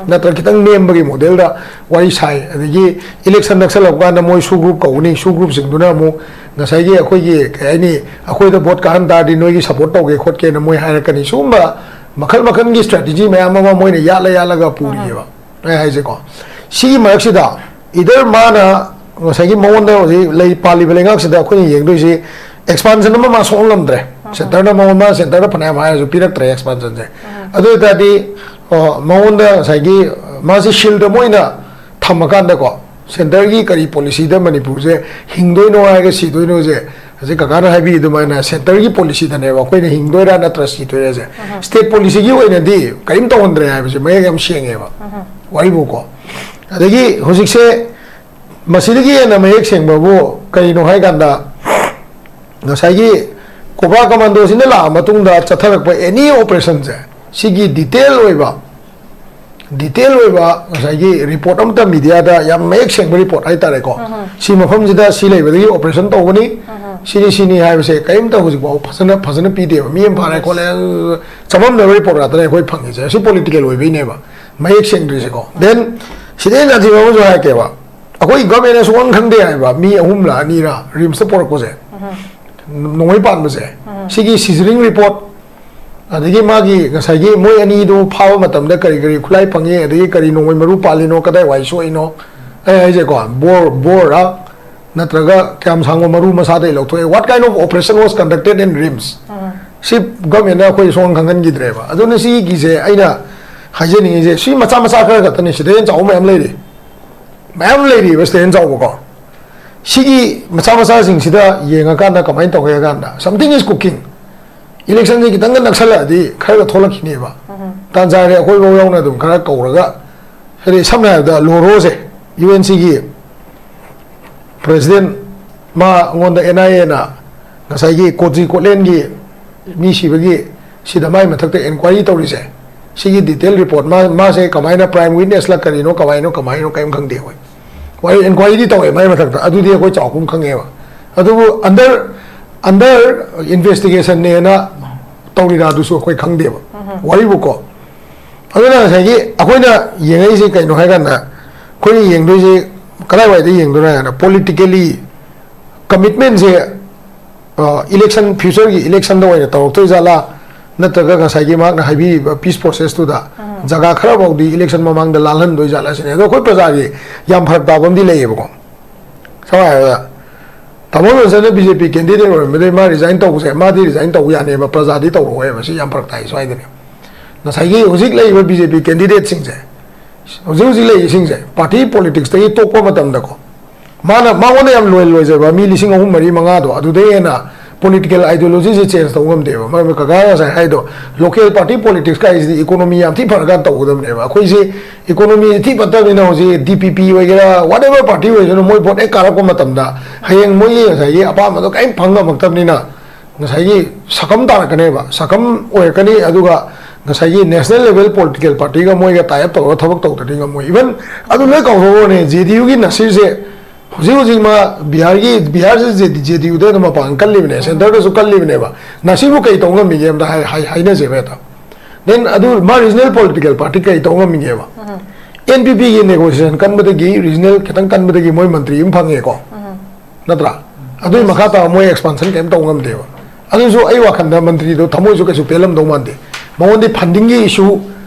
ꯅꯠꯇ꯭ꯔꯒ ꯈꯤꯇꯪ ꯅꯦꯝꯕꯒꯤ model-ꯗ ꯋꯥꯔꯤ ꯁꯥꯏ꯫ ꯑꯗꯒꯤ election ꯅꯛꯁꯜꯂꯛꯄ ꯀꯥꯟꯗ ꯃꯣꯏ SoO group ꯀꯧꯒꯅꯤ, SoO group-ꯁꯤꯡꯗꯨꯅ ꯑꯃꯨꯛ ꯉꯁꯥꯏꯒꯤ ꯑꯩꯈꯣꯏꯒꯤ, ꯀꯩ ꯍꯥꯏꯅꯤ, ꯑꯩꯈꯣꯏꯗ vote ꯀꯥꯍꯟ ꯇꯥꯔꯗꯤ ꯅꯣꯏꯒꯤ support ꯇꯧꯒꯦ ꯈꯣꯠꯀꯦꯅ ꯃꯣꯏ ꯍꯥꯏꯔꯛꯀꯅꯤ꯫ ꯁꯤꯒꯨꯝꯕ ꯃꯈꯜ ꯃꯈꯜꯒꯤ strategy ꯃꯌꯥꯝ ꯑꯃ ꯃꯣꯏꯅ ꯌꯥꯠꯂ ꯌꯥꯠꯂꯒ ꯄꯨꯔꯤꯑꯕ꯫ ꯑꯩ ꯍꯥꯏꯁꯦꯀꯣ, ꯁꯤꯒꯤ ꯃꯔꯛꯁꯤꯗ either ꯃꯥꯅ ꯉꯁꯥꯏꯒꯤ ꯃꯉꯣꯟꯗ ꯍꯧꯖꯤꯛ ꯂꯩ, ꯄꯥꯜꯂꯤꯕ ꯂꯩꯉꯥꯛꯁꯤꯗ ꯑꯩꯈꯣꯏꯅ ꯌꯦꯡꯗꯣꯏꯁꯤ expansion ꯑꯃ ꯃꯥ ꯁꯣꯛꯍꯟ ꯉꯝꯗ꯭ꯔꯦ꯫ Centre-ꯅ ꯃꯉꯣꯟ, ꯃꯥ centre-ꯗ ꯐꯅꯌꯥꯝ ꯍꯥꯏꯔꯁꯨ ꯄꯤꯔꯛꯇ꯭ꯔꯦ expansion-ꯁꯦ꯫ ꯑꯗꯨ ꯑꯣꯏ ꯇꯥꯔꯗꯤ, ꯑ, ꯃꯉꯣꯟꯗ ꯉꯁꯥꯏꯒꯤ ꯃꯥꯁꯤ shield ꯑꯃ ꯑꯣꯏꯅ ꯊꯝꯃꯀꯥꯟꯗꯀꯣ, centre-ꯒꯤ ꯀꯔꯤ policy-ꯗ ꯃꯅꯤꯄꯨꯔꯁꯦ ꯍꯤꯡꯗꯣꯏꯅꯣ ꯍꯥꯏꯔꯒ ꯁꯤꯗꯣꯏꯅꯣꯁꯦ, ꯍꯧꯖꯤꯛ ꯀꯀꯥꯅ ꯍꯥꯏꯕꯤ ꯑꯗꯨꯃꯥꯏꯅ centre-ꯒꯤ policy-ꯗꯅꯦꯕ ꯑꯩꯈꯣꯏꯅ ꯍꯤꯡꯗꯣꯏꯔꯥ ꯅꯠꯇ꯭ꯔ ꯁꯤꯗꯣꯏꯔꯥꯁꯦ꯫ State policy-ꯒꯤ ꯑꯣꯏꯅꯗꯤ ꯀꯔꯤꯝ ꯇꯧꯍꯟꯗ꯭ꯔꯦ ꯍꯥꯏꯕꯁꯦ ꯃꯌꯦꯛ ꯌꯥꯝ ꯁꯦꯡꯉꯦꯕ꯫ ꯋꯥꯔꯤꯕꯨꯀꯣ꯫ ꯑꯗꯒꯤ ꯍꯧꯖꯤꯛꯁꯦ ꯃꯁꯤꯗꯒꯤ ꯍꯦꯟꯅ ꯃꯌꯦꯛ ꯁꯦꯡꯕꯕꯨ ꯀꯔꯤꯅꯣ ꯍꯥꯏ ꯀꯥꯟꯗ, ꯉꯁꯥꯏꯒꯤ COBRA Commando-ꯁꯤꯅ ꯂꯥꯛꯑ ꯃꯇꯨꯡꯗ ꯆꯠꯊꯔꯛꯄ any operation-ꯁꯦ, ꯁꯤꯒꯤ detail ꯑꯣꯏꯕ, detail ꯑꯣꯏꯕ ꯉꯁꯥꯏꯒꯤ report ꯑꯃꯇ media-ꯗ, ꯌꯥꯝ ꯃꯌꯦꯛ ꯁꯦꯡꯕ report ꯍꯥꯏꯇꯥꯔꯦꯀꯣ, ꯁꯤ ꯃꯐꯝꯁꯤꯗ ꯁꯤ ꯂꯩꯕꯗꯒꯤ operation ꯇꯧꯒꯅꯤ, ꯁꯤꯅꯤ ꯁꯤꯅꯤ ꯍꯥꯏꯕꯁꯦ ꯀꯔꯤꯝꯇ ꯍꯧꯖꯤꯛꯐꯥꯎ ꯐꯖꯅ, ꯐꯖꯅ ꯄꯤꯗꯦꯕ꯫ ꯃꯤ ꯑꯃ ꯐꯥꯔꯦ ꯈꯣꯠꯂꯦ, ꯆꯃꯝꯅꯕ report ꯉꯥꯛꯇꯅꯦ ꯑꯩꯈꯣꯏ ꯐꯪꯉꯤꯁꯦ꯫ ꯑꯁꯤ political ꯑꯣꯏꯕꯩꯅꯦꯕ ꯃꯌꯦꯛ ꯁꯦꯡꯗ꯭ꯔꯤꯁꯦꯀꯣ꯫ Then ꯁꯤꯗꯩ ꯍꯦꯟꯅ ꯁꯥꯊꯤꯕ ꯑꯃꯁꯨ ꯍꯥꯏꯔꯛꯀꯦꯕ꯫ ꯑꯩꯈꯣꯏ government-ꯅ ꯁꯨꯡꯈꯪ ꯈꯪꯗꯦ ꯍꯥꯏꯕ, ꯃꯤ ꯑꯍꯨꯝꯂ ꯑꯅꯤꯔ RIMS-ꯇ ꯄꯣꯔꯛꯄꯁꯦ, ꯅꯣꯡꯃꯩ ꯄꯥꯟꯕꯁꯦ, ꯁꯤꯒꯤ seizure report, ꯑꯗꯒꯤ ꯃꯥꯒꯤ ꯉꯁꯥꯏꯒꯤ ꯃꯣꯏ ꯑꯅꯤꯗꯨ ꯐꯥꯕ ꯃꯇꯝꯗ ꯀꯔꯤ ꯀꯔꯤ ꯈꯨꯠꯂꯥꯏ ꯐꯪꯉꯤ, ꯑꯗꯒꯤ ꯀꯔꯤ ꯅꯣꯡꯃꯩ ꯃꯔꯨ ꯄꯥꯜꯂꯤꯅꯣ, ꯀꯗꯥꯏ ꯋꯥꯏ ꯁꯣꯛꯏꯅꯣ, ꯑꯩ ꯍꯥꯏꯁꯦꯀꯣ, ꯕꯣꯔ, ꯕꯣꯔꯔ ꯅꯠꯇ꯭ꯔꯒ ꯀꯌꯥꯝ ꯁꯥꯡꯕ ꯃꯔꯨ ꯃꯁꯥꯗꯒꯤ ꯂꯧꯊꯣꯛꯑꯦ, what kind of operation was conducted in RIMS? ꯁꯤ government-ꯅ ꯑꯩꯈꯣꯏ ꯁꯨꯡꯈꯪ ꯈꯪꯍꯟꯈꯤꯗ꯭ꯔꯦꯕ꯫ ꯑꯗꯨꯅ ꯁꯤꯒꯤꯁꯦ ꯑꯩꯅ ꯍꯥꯏꯖꯅꯤꯡꯉꯤꯁꯦ, ꯁꯤ ꯃꯆꯥ ꯃꯆꯥ ꯈꯔ ꯈꯛꯇꯅꯤ, ꯁꯤꯗꯩ ꯍꯦꯟꯅ ꯆꯥꯎꯕ ꯃꯌꯥꯝ ꯂꯩꯔꯤ, ꯃꯌꯥꯝ ꯂꯩꯔꯤꯕ ꯁꯤꯗꯩ ꯍꯦꯟꯅ ꯆꯥꯎꯕꯀꯣ꯫ ꯁꯤꯒꯤ ꯃꯆꯥ ꯃꯆꯥꯁꯤꯡꯁꯤꯗ ꯌꯦꯡꯉꯀꯥꯟꯗ ꯀꯃꯥꯏꯅ ꯇꯧꯒꯦ ꯍꯥꯏ ꯀꯥꯟꯗ, something is cooking꯫ Election-ꯁꯤ ꯈꯤꯇꯪꯒ ꯅꯛꯁꯜꯂꯛꯑꯗꯤ ꯈꯔꯒ ꯊꯣꯛꯂꯛꯈꯤꯅꯦꯕ꯫ ꯇꯥꯟ ꯆꯥꯔꯦ, ꯑꯩꯈꯣꯏꯐꯧ ꯌꯥꯎꯅ ꯑꯗꯨꯝ ꯈꯔ ꯀꯧꯔꯒ, ꯍꯥꯏꯗꯤ ꯁꯝꯅ ꯍꯥꯏꯔꯕꯗ ꯂꯣꯔꯣꯁꯦ, UNC-ꯒꯤ president, ꯃꯉꯣꯟꯗ NIA-ꯅ ꯉꯁꯥꯏꯒꯤ ꯀꯣꯆꯤ ꯀꯣꯠꯂꯦꯟꯒꯤ ꯃꯤ ꯁꯤꯕꯒꯤ, ꯁꯤꯗ ꯃꯥꯏ ꯃꯊꯛꯇ inquiry ꯇꯧꯔꯤꯁꯦ, ꯁꯤꯒꯤ detail report ꯃꯥ ꯃꯥꯁꯦ ꯀꯃꯥꯏꯅ prime witness ꯂ ꯀꯔꯤꯅꯣ, ꯀꯃꯥꯏꯅꯣ ꯀꯃꯥꯏꯅꯣ ꯀꯔꯤꯝ ꯈꯪꯗꯦ ꯑꯩꯈꯣꯏ꯫ ꯋꯥꯔꯤ inquiry ꯗꯤ ꯇꯧꯋꯦ ꯃꯥꯏ ꯃꯊꯛꯇ, ꯑꯗꯨꯗꯤ ꯑꯩꯈꯣꯏ ꯆꯥꯎꯈꯨꯝ ꯈꯪꯉꯦꯕ꯫ ꯑꯗꯨꯕꯨ under under investigation ꯅꯦꯅ ꯇꯧꯔꯤꯔꯥ ꯑꯗꯨꯁꯨ ꯑꯩꯈꯣꯏ ꯈꯪꯗꯦꯕ꯫ ꯋꯥꯔꯤꯕꯨꯀꯣ꯫ ꯑꯗꯨꯅ ꯉꯁꯥꯏꯒꯤ ꯑꯩꯈꯣꯏꯅ ꯌꯦꯡꯉꯛꯏꯁꯦ ꯀꯩꯅꯣ ꯍꯥꯏ ꯀꯥꯟꯗ, ꯑꯩꯈꯣꯏꯅ ꯌꯦꯡꯗꯣꯏꯁꯦ ꯀꯗꯥꯏꯋꯥꯏꯗ ꯌꯦꯡꯗꯣꯏꯅꯣ ꯍꯥꯏ ꯀꯥꯟꯗ, politically commitment ꯁꯦ election, future ꯒꯤ election ꯗ ꯑꯣꯏꯅ ꯇꯧꯔꯛꯇꯣꯏ ꯖꯥꯠꯂꯥ, ꯅꯠꯇ꯭ꯔꯒ ꯉꯁꯥꯏꯒꯤ ꯃꯍꯥꯛꯅ ꯍꯥꯏꯕꯤꯔꯤꯕ peace process ꯇꯨꯗ ꯖꯒꯥ ꯈꯔ ꯐꯥꯎꯗꯤ election ꯃꯃꯥꯡꯗ ꯂꯥꯜꯍꯟꯗꯣꯏ ꯖꯥꯠꯂꯥ ꯁꯤꯅꯦ꯫ ꯑꯗꯣ ꯑꯩꯈꯣꯏ ꯄ꯭ꯔꯖꯥꯒꯤ ꯌꯥꯝ ꯐꯔꯛ ꯇꯥꯕ ꯑꯃꯗꯤ ꯂꯩꯌꯦꯕꯀꯣ꯫ ꯁꯝꯅ ꯍꯥꯏꯔꯕꯗ, ꯇꯥꯃꯣ ꯖꯣꯟꯁꯟꯅ B J P candidate ꯑꯣꯏꯔꯝꯕꯗꯒꯤ ꯃꯥ resign ꯇꯧꯕꯁꯦ, ꯃꯥꯗꯤ resign ꯇꯧꯕ ꯌꯥꯅꯦꯕ, ꯄ꯭ꯔꯖꯥꯗꯤ ꯇꯧꯔꯛꯑꯣꯏꯕ꯫ ꯁꯤ ꯌꯥꯝ ꯐꯔꯛ ꯇꯥꯏ ꯁ꯭ꯋꯥꯏꯗꯗꯤ꯫ ꯉꯁꯥꯏꯒꯤ ꯍꯧꯖꯤꯛ ꯂꯩꯔꯤꯕ B J P candidate ꯁꯤꯡꯁꯦ, ꯍꯧꯖꯤꯛ ꯍꯧꯖꯤꯛ ꯂꯩꯔꯤꯁꯤꯡꯁꯦ party politics ꯇꯒꯤ ꯇꯣꯛꯄ ꯃꯇꯝꯗꯀꯣ, ꯃꯥꯅ, ꯃꯉꯣꯟꯗ ꯌꯥꯝ loyal ꯑꯣꯏꯖꯕ ꯃꯤ ꯂꯤꯁꯤꯡ ꯑꯍꯨꯝ, ꯃꯔꯤ, ꯃꯉꯥꯗꯣ, ꯑꯗꯨꯗꯩ ꯍꯦꯟꯅ political ideology ꯁꯦ change ꯇꯧ ꯉꯝꯗꯦꯕ꯫ ꯃꯔꯝꯗꯤ ꯀꯀꯥ ꯉꯁꯥꯏ ꯍꯥꯏꯗꯣ, local party politics ꯀꯥꯏꯁꯤꯗꯤ economy ꯌꯥꯝ ꯊꯤ ꯐꯔꯀꯥꯟꯗ ꯇꯧꯒꯗꯕꯅꯦꯕ꯫ ꯑꯩꯈꯣꯏꯁꯦ economy ꯊꯤ ꯐꯠꯇꯕꯅꯤꯅ ꯍꯧꯖꯤꯛ D P P ꯑꯣꯏꯒꯦꯔꯥ, whatever party ꯑꯣꯏꯁꯅꯨ, ꯃꯣꯏ vote ꯍꯦꯛ ꯀꯥꯔꯛꯄ ꯃꯇꯝꯗ ꯍꯌꯦꯡ ꯃꯣꯏꯒꯤ ꯉꯁꯥꯏꯒꯤ ꯑꯄꯥꯝꯕꯗꯣ ꯀꯔꯤꯝ ꯐꯪ ꯉꯝꯃꯛꯇꯕꯅꯤꯅ, ꯉꯁꯥꯏꯒꯤ ꯁꯛꯀꯝ ꯇꯥꯔꯛꯀꯅꯦꯕ, ꯁꯛꯀꯝ ꯑꯣꯏꯔꯛꯀꯅꯤ꯫ ꯑꯗꯨꯒ ꯉꯁꯥꯏꯒꯤ national level political party ꯒ ꯃꯣꯏꯒ tie up ꯇꯧꯔꯒ ꯊꯕꯛ ꯇꯧꯗ꯭ꯔꯗꯤ ꯉꯝꯃꯣꯏ꯫ Even ꯑꯗꯨ ꯂꯣꯏ ꯀꯥꯎꯊꯣꯛꯑꯣꯅꯦ, J D U ꯒꯤ ꯅꯁꯤꯔꯁꯦ ꯍꯧꯖꯤꯛ ꯍꯧꯖꯤꯛ ꯃꯥ ꯕꯤꯍꯥꯔꯒꯤ, ꯕꯤꯍꯥꯔꯁꯦ J D, J D U ꯗ ꯑꯗꯨꯝ ꯃꯄꯥꯡꯒꯜ ꯀꯜꯂꯤꯕꯅꯦ, centre ꯗꯁꯨ ꯀꯜꯂꯤꯕꯅꯦꯕ꯫ ꯅꯁꯤꯔꯕꯨ ꯀꯩ ꯇꯧ ꯉꯝꯃꯤꯒꯦ ꯑꯝꯇ ꯍꯥꯏ-, ꯍꯥꯏ-, ꯍꯥꯏꯅꯁꯦꯕ ꯍꯦꯛꯇ꯫ Then ꯑꯗꯨ ꯃꯥ regional political party ꯀꯩ ꯇꯧ ꯉꯝꯃꯤꯒꯦꯕ? N P P ꯒꯤ negotiation ꯀꯟꯕꯗꯒꯤ, regional ꯈꯤꯇꯪ ꯀꯟꯕꯗꯒꯤ ꯃꯣꯏ ꯃꯟꯇ꯭ꯔꯤ ꯑꯃ ꯐꯪꯉꯦꯀꯣ꯫ ꯅꯠꯇ꯭ꯔꯥ? ꯑꯗꯨꯒꯤ ꯃꯈꯥ ꯇꯥꯕ ꯃꯣꯏ expansion ꯀꯩꯝ ꯇꯧ ꯉꯝꯗꯦꯕ꯫ ꯑꯗꯨꯁꯨ ꯑꯩ ꯋꯥꯈꯜꯗ ꯃꯟꯇ꯭ꯔꯤꯗꯣ ꯊꯃꯣꯏꯁꯨ ꯀꯩꯁꯨ ꯄꯦꯜꯂꯝꯗꯧ ꯃꯥꯟꯗꯦ꯫ ꯃꯉꯣꯟꯗꯤ funding ꯒꯤ issue,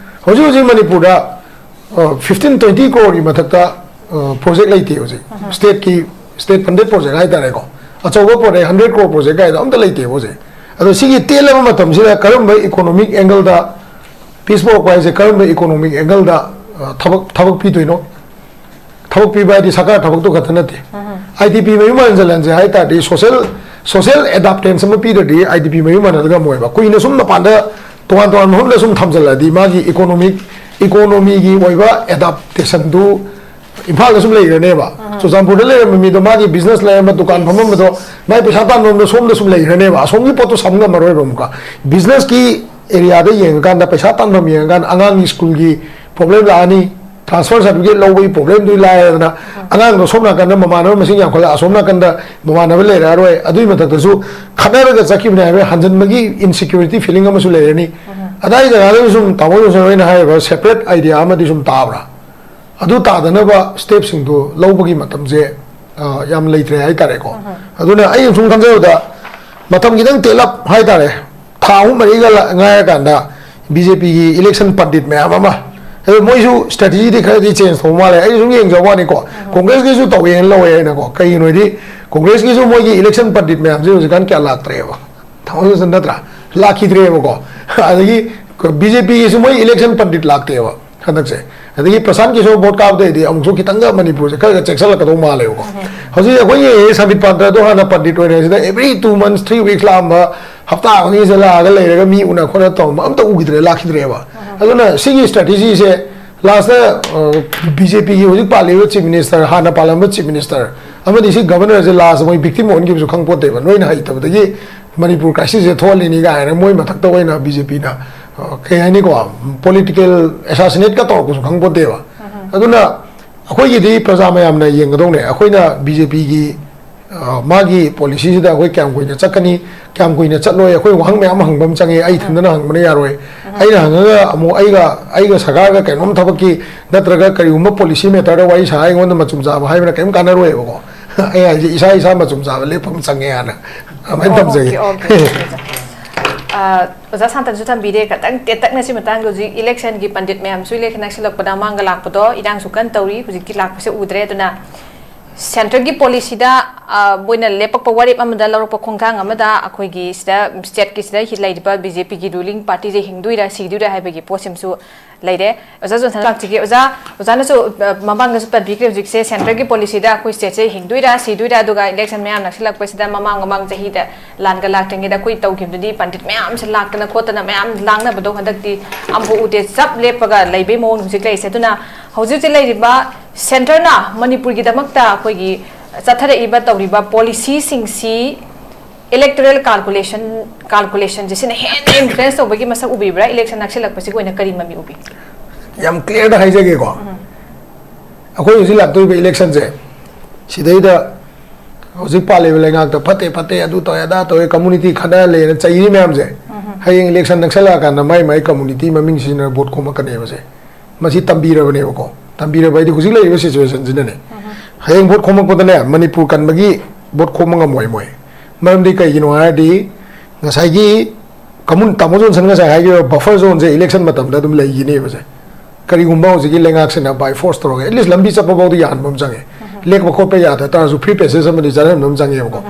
ꯍꯧꯖꯤꯛ ꯍꯧꯖꯤꯛ ꯃꯅꯤꯄꯨꯔꯗ, ꯑ, fifteen, twenty crore ꯒꯤ ꯃꯊꯛꯇ, ꯑ, project ꯂꯩꯇꯦ ꯍꯧꯖꯤꯛ꯫ State ꯀꯤ, state funded project ꯍꯥꯏꯇꯥꯔꯦꯀꯣ꯫ ꯑꯆꯧꯕ project, hundred crore project ꯀꯥꯏꯗꯣ ꯑꯝꯇ ꯂꯩꯇꯦꯕ ꯍꯧꯖꯤꯛ꯫ ꯑꯗꯣ ꯁꯤꯒꯤ ꯇꯦꯜꯂꯕ ꯃꯇꯝꯁꯤꯗ ꯀꯔꯝꯕ economic angle ꯗ, peace ꯄꯨꯔꯛꯄ ꯍꯥꯏꯁꯦ ꯀꯔꯝꯕ economic angle ꯗ, ꯑ, ꯊꯕꯛ, ꯊꯕꯛ ꯄꯤꯗꯣꯏꯅꯣ? ꯊꯕꯛ ꯄꯤꯕ ꯍꯥꯏꯗꯤ ꯁꯔꯀꯥꯔ ꯊꯕꯛꯇꯣ ꯈꯛꯇ ꯅꯠꯇꯦ꯫ I D P ꯃꯌꯨꯝ ꯍꯟꯖꯜꯍꯟꯁꯦ ꯍꯥꯏ ꯇꯥꯔꯗꯤ social, social adaptance ꯑꯃ ꯄꯤꯗ꯭ꯔꯗꯤ I D P ꯃꯌꯨꯝ ꯍꯟꯍꯜ ꯉꯝꯃꯣꯏꯕ꯫ ꯀꯨꯏꯅ ꯁꯨꯝ ꯃꯄꯥꯟꯗ ꯇꯣꯉꯥꯟ ꯇꯣꯉꯥꯟꯕ ꯃꯐꯝꯗ ꯁꯨꯝ ꯊꯝꯖꯜꯂꯗꯤ ꯃꯥꯒꯤ economic, economy ꯒꯤ ꯑꯣꯏꯕ adaptation ꯗꯨ ꯏꯝꯐꯥꯜꯗ ꯁꯨꯝ ꯂꯩꯈ꯭ꯔꯅꯦꯕ꯫ ꯆꯨꯔꯆꯥꯟꯄꯨꯔꯗ ꯂꯩꯔꯝꯕ ꯃꯤꯗꯣ ꯃꯥꯒꯤ business ꯂꯩꯔꯝꯕ, ꯗꯨꯀꯥꯟ ꯐꯝꯃꯝꯕꯗꯣ, ꯃꯥꯒꯤ ꯄꯩꯁꯥ ꯇꯥꯟꯐꯝꯗꯣ ꯁꯣꯝꯗ ꯁꯨꯝ ꯂꯩꯈ꯭ꯔꯅꯦꯕ꯫ ꯑꯁꯣꯝꯒꯤ ꯄꯣꯠꯇꯣ ꯁꯝ ꯉꯝꯃꯔꯣꯏꯕ ꯑꯃꯨꯛꯀ꯫ Business ꯀꯤ ꯑꯦꯔꯤꯌꯥꯗ ꯌꯦꯡꯉꯀꯥꯟꯗ, ꯄꯩꯁꯥ ꯇꯥꯟꯐꯝ ꯌꯦꯡꯉꯀꯥꯟꯗ, ꯑꯉꯥꯡꯒꯤ ꯁ꯭ꯀꯨꯜꯒꯤ ꯄ꯭ꯔꯣꯕ꯭ꯂꯦꯝ ꯂꯥꯛꯑꯅꯤ, ꯇ꯭ꯔꯥꯟꯁꯐꯔ ꯁꯥꯔꯇꯤꯐꯤꯀꯦꯠ ꯂꯧꯕꯒꯤ ꯄ꯭ꯔꯣꯕ꯭ꯂꯦꯝꯗꯨ ꯂꯥꯛꯑꯦꯗꯅ, ꯑꯉꯥꯡꯗꯣ ꯁꯣꯝ ꯅꯥꯀꯟꯗ ꯃꯃꯥꯟꯅꯕ ꯃꯁꯤꯡ ꯌꯥꯝꯈꯠꯂꯛ, ꯑꯁꯣꯝ ꯅꯥꯀꯟꯗ ꯃꯃꯥꯟꯅꯕ ꯂꯩꯔꯛꯑꯔꯣꯏ, ꯑꯗꯨꯒꯤ ꯃꯊꯛꯇꯁꯨ ꯈꯠꯅꯔꯒ ꯆꯠꯈꯤꯕꯅꯦ ꯍꯥꯏꯕ ꯍꯟꯖꯤꯟꯕꯒꯤ ꯏꯟꯁꯤꯀ꯭ꯌꯨꯔꯤꯇꯤ ꯐꯤꯂꯤꯡ ꯑꯃꯁꯨ ꯂꯩꯔꯅꯤ꯫ ꯑꯗꯥꯏ ꯖꯒꯥꯗꯁꯨ ꯁꯨꯝ ꯇꯥꯃꯣ ꯖꯣꯟꯁꯟ ꯍꯣꯏꯅ ꯍꯥꯏꯔꯤꯕ ꯁꯦꯄꯔꯦꯠ ꯑꯥꯏꯗꯤꯌꯥ ꯑꯃꯗꯤ ꯁꯨꯝ ꯇꯥꯕ꯭ꯔꯥ? ꯑꯗꯨ ꯇꯥꯗꯅꯕ ꯁ꯭ꯇꯦꯞꯁꯤꯡꯗꯨ ꯂꯧꯕꯒꯤ ꯃꯇꯝꯁꯦ, ꯑ, ꯌꯥꯝ ꯂꯩꯇ꯭ꯔꯦ ꯍꯥꯏꯇꯥꯔꯦꯀꯣ꯫ ꯑꯗꯨꯅ ꯑꯩꯅ ꯁꯨꯝ ꯈꯟꯖꯕꯗ ꯃꯇꯝ ꯈꯤꯇꯪ ꯇꯦꯜꯂꯞ ꯍꯥꯏꯇꯥꯔꯦ, ꯊꯥ ꯑꯍꯨꯝ ꯃꯔꯤꯒ ꯂ-, ꯉꯥꯏꯔꯀꯥꯟꯗ ꯕꯤ ꯖꯦ ꯄꯤꯒꯤ ꯏꯂꯦꯛꯁꯟ ꯄꯟꯗꯤꯠ ꯃꯌꯥꯝ ꯑꯃ, ꯑꯗꯣ ꯃꯣꯏꯁꯨ ꯁ꯭ꯇ꯭ꯔꯦꯇꯦꯖꯤꯗꯤ ꯈꯔꯗꯤ ꯆꯦꯟꯖ ꯇꯧꯕ ꯃꯥꯜꯂꯦ꯫ ꯑꯩꯁꯨ ꯁꯨꯝ ꯌꯦꯡꯖꯕ ꯋꯥꯅꯤꯀꯣ, ꯀꯣꯡꯒ꯭ꯔꯦꯁꯀꯤꯁꯨ ꯇꯧꯋꯦꯅ ꯂꯧꯋꯦ ꯑꯩꯅꯀꯣ꯫ ꯀꯩꯒꯤꯅꯣ ꯍꯥꯏꯗꯤ ꯀꯣꯡꯒ꯭ꯔꯦꯁꯀꯤꯁꯨ ꯃꯣꯏꯒꯤ ꯏꯂꯦꯛꯁꯟ ꯄꯟꯗꯤꯠ ꯃꯌꯥꯝꯁꯦ ꯍꯧꯖꯤꯛꯀꯥꯟ ꯀꯌꯥ ꯂꯥꯛꯇ꯭ꯔꯦꯕ, ꯊꯥꯡꯃꯩꯕꯟꯁꯤꯗ ꯅꯠꯇ꯭ꯔꯥ? ꯂꯥꯛꯈꯤꯗ꯭ꯔꯦꯕꯀꯣ꯫ ꯑꯗꯒꯤ ꯕꯤ ꯖꯦ ꯄꯤꯒꯤꯁꯨ ꯃꯣꯏ ꯏꯂꯦꯛꯁꯟ ꯄꯟꯗꯤꯠ ꯂꯥꯛꯇꯦꯕ ꯍꯟꯗꯛꯁꯦ꯫ ꯑꯗꯒꯤ ꯄ꯭ꯔꯁꯥꯟ ꯀꯤꯁꯣꯔ ꯚꯣꯠ ꯀꯥꯕꯗꯩꯗꯤ ꯑꯃꯨꯛꯁꯨ ꯈꯤꯇꯪꯒ ꯃꯅꯤꯄꯨꯔꯁꯦ ꯈꯔꯒ ꯆꯦꯛꯁꯤꯜꯂꯛꯀꯗꯧ ꯃꯥꯜꯂꯦꯕꯀꯣ꯫ ꯍꯧꯖꯤꯛ ꯑꯩꯈꯣꯏꯒꯤ ꯁꯪꯕꯤꯠ ꯄꯥꯟꯇꯗꯣ ꯍꯥꯟꯅ Pandit ꯑꯣꯏꯔꯤꯉꯩꯁꯤꯗ every two months, three weeks ꯂꯥꯛꯑꯝꯕ, ꯍꯞꯇꯥ ꯈꯨꯗꯤꯡꯒꯤꯁꯦ ꯂꯥꯛꯑꯒ ꯂꯩꯔꯒ ꯃꯤ ꯎꯅ ꯈꯣꯠꯅ ꯇꯧꯔꯝꯕ ꯑꯝꯇ ꯎꯈꯤꯗ꯭ꯔꯦ, ꯂꯥꯛꯈꯤꯗ꯭ꯔꯦꯕ꯫ ꯑꯗꯨꯅ ꯁꯤꯒꯤ ꯁ꯭ꯇ꯭ꯔꯦꯇꯦꯖꯤꯁꯦ ꯂꯥꯁꯇ ꯕꯤ ꯖꯦ ꯄꯤꯒꯤ ꯍꯧꯖꯤꯛ ꯄꯥꯜꯂꯤꯕ ꯆꯤꯐ ꯃꯤꯅꯤꯁꯇꯔ, ꯍꯥꯟꯅ ꯄꯥꯜꯂꯝꯕ ꯆꯤꯐ ꯃꯤꯅꯤꯁꯇꯔ ꯑꯃꯗꯤ ꯁꯤ ꯒꯚꯔꯅꯔꯁꯦ ꯂꯥꯁꯇ ꯃꯣꯏ ꯚꯤꯛꯇꯤꯝ ꯑꯣꯟꯈꯤꯕꯁꯨ ꯈꯪꯄꯣꯠꯇꯦꯕ꯫ ꯅꯣꯏꯅ ꯍꯩꯇꯕꯗꯒꯤ ꯃꯅꯤꯄꯨꯔ ꯀ꯭ꯔꯥꯏꯁꯤꯁꯁꯦ ꯊꯣꯛꯍꯜꯂꯤꯅꯤ ꯀꯥꯏꯅ ꯃꯣꯏ ꯃꯊꯛꯇ ꯑꯣꯏꯅ ꯕꯤ ꯖꯦ ꯄꯤꯅ, ꯑ, ꯀꯩ ꯍꯥꯏꯅꯤꯀꯣ, ꯄꯣꯂꯤꯇꯤꯀꯦꯜ ꯑꯦꯁꯥꯁꯤꯅꯦꯠꯀ ꯇꯧꯔꯛꯄꯁꯨ ꯈꯪꯄꯣꯠꯇꯦꯕ꯫ ꯑꯗꯨꯅ ꯑꯩꯈꯣꯏꯒꯤꯗꯤ ꯄ꯭ꯔꯖꯥ ꯃꯌꯥꯝꯅ ꯌꯦꯡꯒꯗꯧꯅꯦ꯫ ꯑꯩꯈꯣꯏꯅ ꯕꯤ ꯖꯦ ꯄꯤꯒꯤ, ꯑ, ꯃꯥꯒꯤ ꯄꯣꯂꯤꯁꯤꯁꯤꯗ ꯑꯩꯈꯣꯏ ꯀꯌꯥꯝ ꯀꯨꯏꯅ ꯆꯠꯀꯅꯤ, ꯀꯌꯥꯝ ꯀꯨꯏꯅ ꯆꯠꯂꯣꯏ, ꯑꯩꯈꯣꯏ ꯋꯥꯍꯪ ꯃꯌꯥꯝ ꯑꯃ ꯍꯪꯕ ꯑꯃ ꯆꯪꯉꯦ꯫ ꯑꯩ ꯏꯊꯟꯗꯅ ꯍꯪꯕꯅ ꯌꯥꯔꯣꯏ꯫ ꯑꯩꯅ ꯍꯪꯉꯒ ꯑꯃꯨꯛ ꯑꯩꯒ, ꯑꯩꯒ ꯁꯔꯀꯥꯔꯒ ꯀꯩꯅꯣꯝ ꯊꯕꯛꯀꯤ ꯅꯠꯇ꯭ꯔꯒ ꯀꯔꯤꯒꯨꯝꯕ ꯄꯣꯂꯤꯁꯤ ꯃꯦꯇꯔꯗ ꯋꯥꯔꯤ ꯁꯥ ꯑꯩꯉꯣꯟꯗ ꯃꯆꯨꯝ ꯆꯥꯕ ꯍꯥꯏꯕꯅ ꯀꯔꯤꯝ ꯀꯥꯟꯅꯔꯣꯏꯕꯀꯣ꯫ ꯑꯩ ꯍꯥꯏꯁꯦ ꯏꯁꯥ ꯏꯁꯥ ꯃꯆꯨꯝ ꯆꯥꯕ ꯂꯦꯞꯄ ꯑꯃ ꯆꯪꯉꯦ ꯍꯥꯏꯅ ꯑꯗꯨꯃꯥꯏꯅ ꯑꯣ, ꯊꯝꯖꯒꯦ꯫ ꯑꯣꯀꯦ, ꯑꯣꯀꯦ, ꯑꯣꯀꯦ, ꯑꯣꯖꯥ꯫ ꯑ, ꯑꯣꯖꯥ ꯁꯥꯟꯇꯟꯁꯨ ꯊꯝꯕꯤꯔꯦ, ꯈꯇꯪ ꯇꯦꯟꯇꯛꯅ ꯁꯤ ꯃꯇꯥꯡꯗ, ꯍꯧꯖꯤꯛ ꯏꯂꯦꯛꯁꯟꯒꯤ ꯄꯟꯗꯤꯠ ꯃꯌꯥꯝꯁꯨ ꯏꯂꯦꯛꯁꯟ ꯅꯛꯁꯤꯜꯂꯛꯄꯗ ꯃꯥꯡꯒ ꯂꯥꯛꯄꯗꯣ, ꯏꯔꯥꯡꯁꯨ ꯀꯟꯅ ꯇꯧꯔꯤ, ꯍꯧꯖꯤꯛꯇꯤ ꯂꯥꯛꯄꯁꯦ ꯎꯗ꯭ꯔꯦ꯫ ꯑꯗꯨꯅ ꯁꯦꯟꯇꯔꯒꯤ ꯄꯣꯂꯤꯁꯤꯗ, ꯑ, ꯃꯣꯏꯅ ꯂꯦꯞꯄꯛꯄ ꯋꯥꯔꯦꯞ ꯑꯃꯗ, ꯂꯧꯔꯛꯄ ꯈꯣꯡꯊꯥꯡ ꯑꯃꯗ ꯑꯩꯈꯣꯏꯒꯤ ꯁꯤꯗ ꯁ꯭ꯇꯦꯠꯀꯤ ꯁꯤꯗ ꯂꯩꯔꯤꯕ ꯕꯤ ꯖꯦ ꯄꯤꯒꯤ ꯔꯨꯂꯤꯡ ꯄꯥꯔꯇꯤꯁꯦ ꯍꯤꯡꯗꯣꯏꯔꯥ ꯁꯤꯗꯣꯏꯔꯥ ꯍꯥꯏꯕꯒꯤ ꯄꯣꯠꯁꯤꯃꯁꯨ ꯂꯩꯔꯦ꯫ ꯑꯣꯖꯥ ꯖꯣꯟꯁꯟ ꯂꯥꯛꯆꯒꯦ꯫ ꯑꯣꯖꯥ, ꯑꯣꯖꯥꯅꯁꯨ, ꯑ, ꯃꯃꯥꯡꯗꯁꯨ ꯄꯟꯕꯤꯈ꯭ꯔꯦ, ꯍꯧꯖꯤꯛꯁꯦ ꯁꯦꯟꯇꯔꯒꯤ ꯄꯣꯂꯤꯁꯤꯗ ꯑꯩꯈꯣꯏ ꯁ꯭ꯇꯦꯠꯁꯦ ꯍꯤꯡꯗꯣꯏꯔꯥ ꯁꯤꯗꯣꯏꯔꯥ, ꯑꯗꯨꯒ ꯏꯂꯦꯛꯁꯟ ꯃꯌꯥ ꯅꯛꯁꯤꯜꯂꯛꯄꯁꯤꯗ, ꯃꯃꯥꯡ ꯃꯃꯥꯡ ꯆꯍꯤꯗ ꯂꯥꯟꯒ ꯂꯥꯛꯇ꯭ꯔꯤꯉꯩꯗ ꯑꯩꯈꯣꯏ ꯇꯧꯈꯤꯕꯗꯨꯗꯤ ꯄꯟꯗꯤꯠ ꯃꯌꯥꯝꯁꯦ ꯂꯥꯛꯇꯅ ꯈꯣꯠꯇꯅ ꯃꯌꯥꯝ ꯂꯥꯡꯅꯕꯗꯣ, ꯍꯟꯗꯛꯇꯤ ꯑꯃꯐꯥꯎ ꯎꯗꯦ, ꯆꯞ ꯂꯦꯞꯄꯒ ꯂꯩꯕꯩ ꯃꯑꯣꯡ ꯍꯧꯖꯤꯛ ꯂꯩꯔꯤꯁꯦ꯫ ꯑꯗꯨꯅ ꯍꯧꯖꯤꯛ ꯍꯧꯖꯤꯛ ꯂꯩꯔꯤꯕ ꯁꯦꯟꯇꯔꯅ ꯃꯅꯤꯄꯨꯔꯒꯤꯗꯃꯛꯇ ꯑꯩꯈꯣꯏꯒꯤ ꯆꯠꯊꯔꯛꯏꯕ ꯇꯧꯔꯤꯕ ꯄꯣꯂꯤꯁꯤꯁꯤꯡꯁꯤ Electoral calculation calculationꯁꯦ ꯁꯤꯅ ꯍꯦꯟꯅ ꯏꯟꯐ꯭ꯂꯨꯌꯦꯟꯁ ꯇꯧꯕꯒꯤ ꯃꯁꯛ ꯎꯕꯤꯕ꯭ꯔꯥ? ꯏꯂꯦꯛꯁꯟ ꯅꯛꯁꯤꯜꯂꯛꯄꯁꯤꯒꯤ ꯑꯣꯏꯅ ꯀꯔꯤ ꯃꯃꯤ ꯎꯕꯤ? ꯌꯥꯝ ꯀ꯭ꯂꯤꯌꯥꯔꯗ ꯍꯥꯏꯖꯒꯦꯀꯣ꯫ ꯑꯩꯈꯣꯏ ꯍꯧꯖꯤꯛ ꯂꯥꯛꯇꯣꯔꯤꯕ ꯏꯂꯦꯛꯁꯟꯁꯦ, ꯁꯤꯗꯩꯗ ꯍꯧꯖꯤꯛ ꯄꯥꯜꯂꯤꯕ ꯂꯩꯉꯥꯛꯇ ꯐꯠꯇꯦ ꯐꯠꯇꯦ, ꯑꯗꯨ ꯇꯧꯋꯦ ꯑꯗꯥ ꯇꯧꯋꯦ, ꯀꯝꯃꯨꯅꯤꯇꯤ ꯈꯠꯅ ꯂꯩꯅ ꯆꯩꯔꯤ ꯃꯌꯥꯝꯁꯦ, ꯍꯌꯦꯡ ꯏꯂꯦꯛꯁꯟ ꯅꯛꯁꯜꯂꯛꯑꯀꯥꯟꯗ ꯃꯥꯏ ꯃꯥꯏ ꯀꯝꯃꯨꯅꯤꯇꯤ ꯃꯃꯤꯡ ꯁꯤꯖꯤꯟꯅꯔ ꯚꯣꯠ ꯈꯣꯝꯃꯛꯀꯅꯦꯕꯁꯦ꯫ ꯃꯁꯤ ꯇꯝꯕꯤꯔꯕꯅꯦꯕꯀꯣ꯫ ꯇꯝꯕꯤꯔꯕ ꯍꯥꯏꯗꯤ ꯍꯧꯖꯤꯛ ꯂꯩꯔꯤꯕ ꯁꯤꯆꯨꯋꯦꯁꯟꯁꯤꯅꯅꯦ, ꯍꯌꯦꯡ ꯚꯣꯠ ꯈꯣꯝꯃꯛꯄꯗꯅꯦ ꯃꯅꯤꯄꯨꯔ ꯀꯟꯕꯒꯤ ꯚꯣꯠ ꯈꯣꯝꯕ ꯉꯝꯃꯣꯏ ꯃꯣꯏ꯫ ꯃꯔꯝꯗꯤ ꯀꯩꯒꯤꯅꯣ ꯍꯥꯏꯔꯗꯤ, ꯉꯁꯥꯏꯒꯤ ꯀꯃꯨꯟ ꯇꯥꯃꯣ ꯖꯣꯟꯁꯟ ꯉꯁꯥꯏ ꯍꯥꯏꯈꯤꯕ ꯕꯐꯔ ꯖꯣꯟꯁꯦ ꯏꯂꯦꯛꯁꯟ ꯃꯇꯝꯗ ꯑꯗꯨꯝ ꯂꯩꯈꯤꯅꯦꯕꯁꯦ꯫ ꯀꯔꯤꯒꯨꯝꯕ ꯍꯧꯖꯤꯛꯀꯤ ꯂꯩꯉꯥꯛꯁꯤꯅ ꯕꯥꯏ ꯐꯣꯔꯁ ꯇꯧꯔꯒ ꯑꯦꯠꯂꯤꯁ ꯂꯝꯕꯤ ꯆꯠꯄ ꯐꯥꯎꯗ ꯌꯥꯍꯟꯕ ꯑꯃ ꯆꯪꯉꯦ꯫ ꯂꯦꯛꯄ ꯈꯣꯠꯄ ꯌꯥꯗ ꯇꯥꯔꯁꯨ ꯐ꯭ꯔꯤ ꯄꯦꯁꯦꯖ ꯑꯃꯗꯤ ꯆꯠꯍꯟꯕ ꯑꯃ ꯆꯪꯉꯦꯕꯀꯣ꯫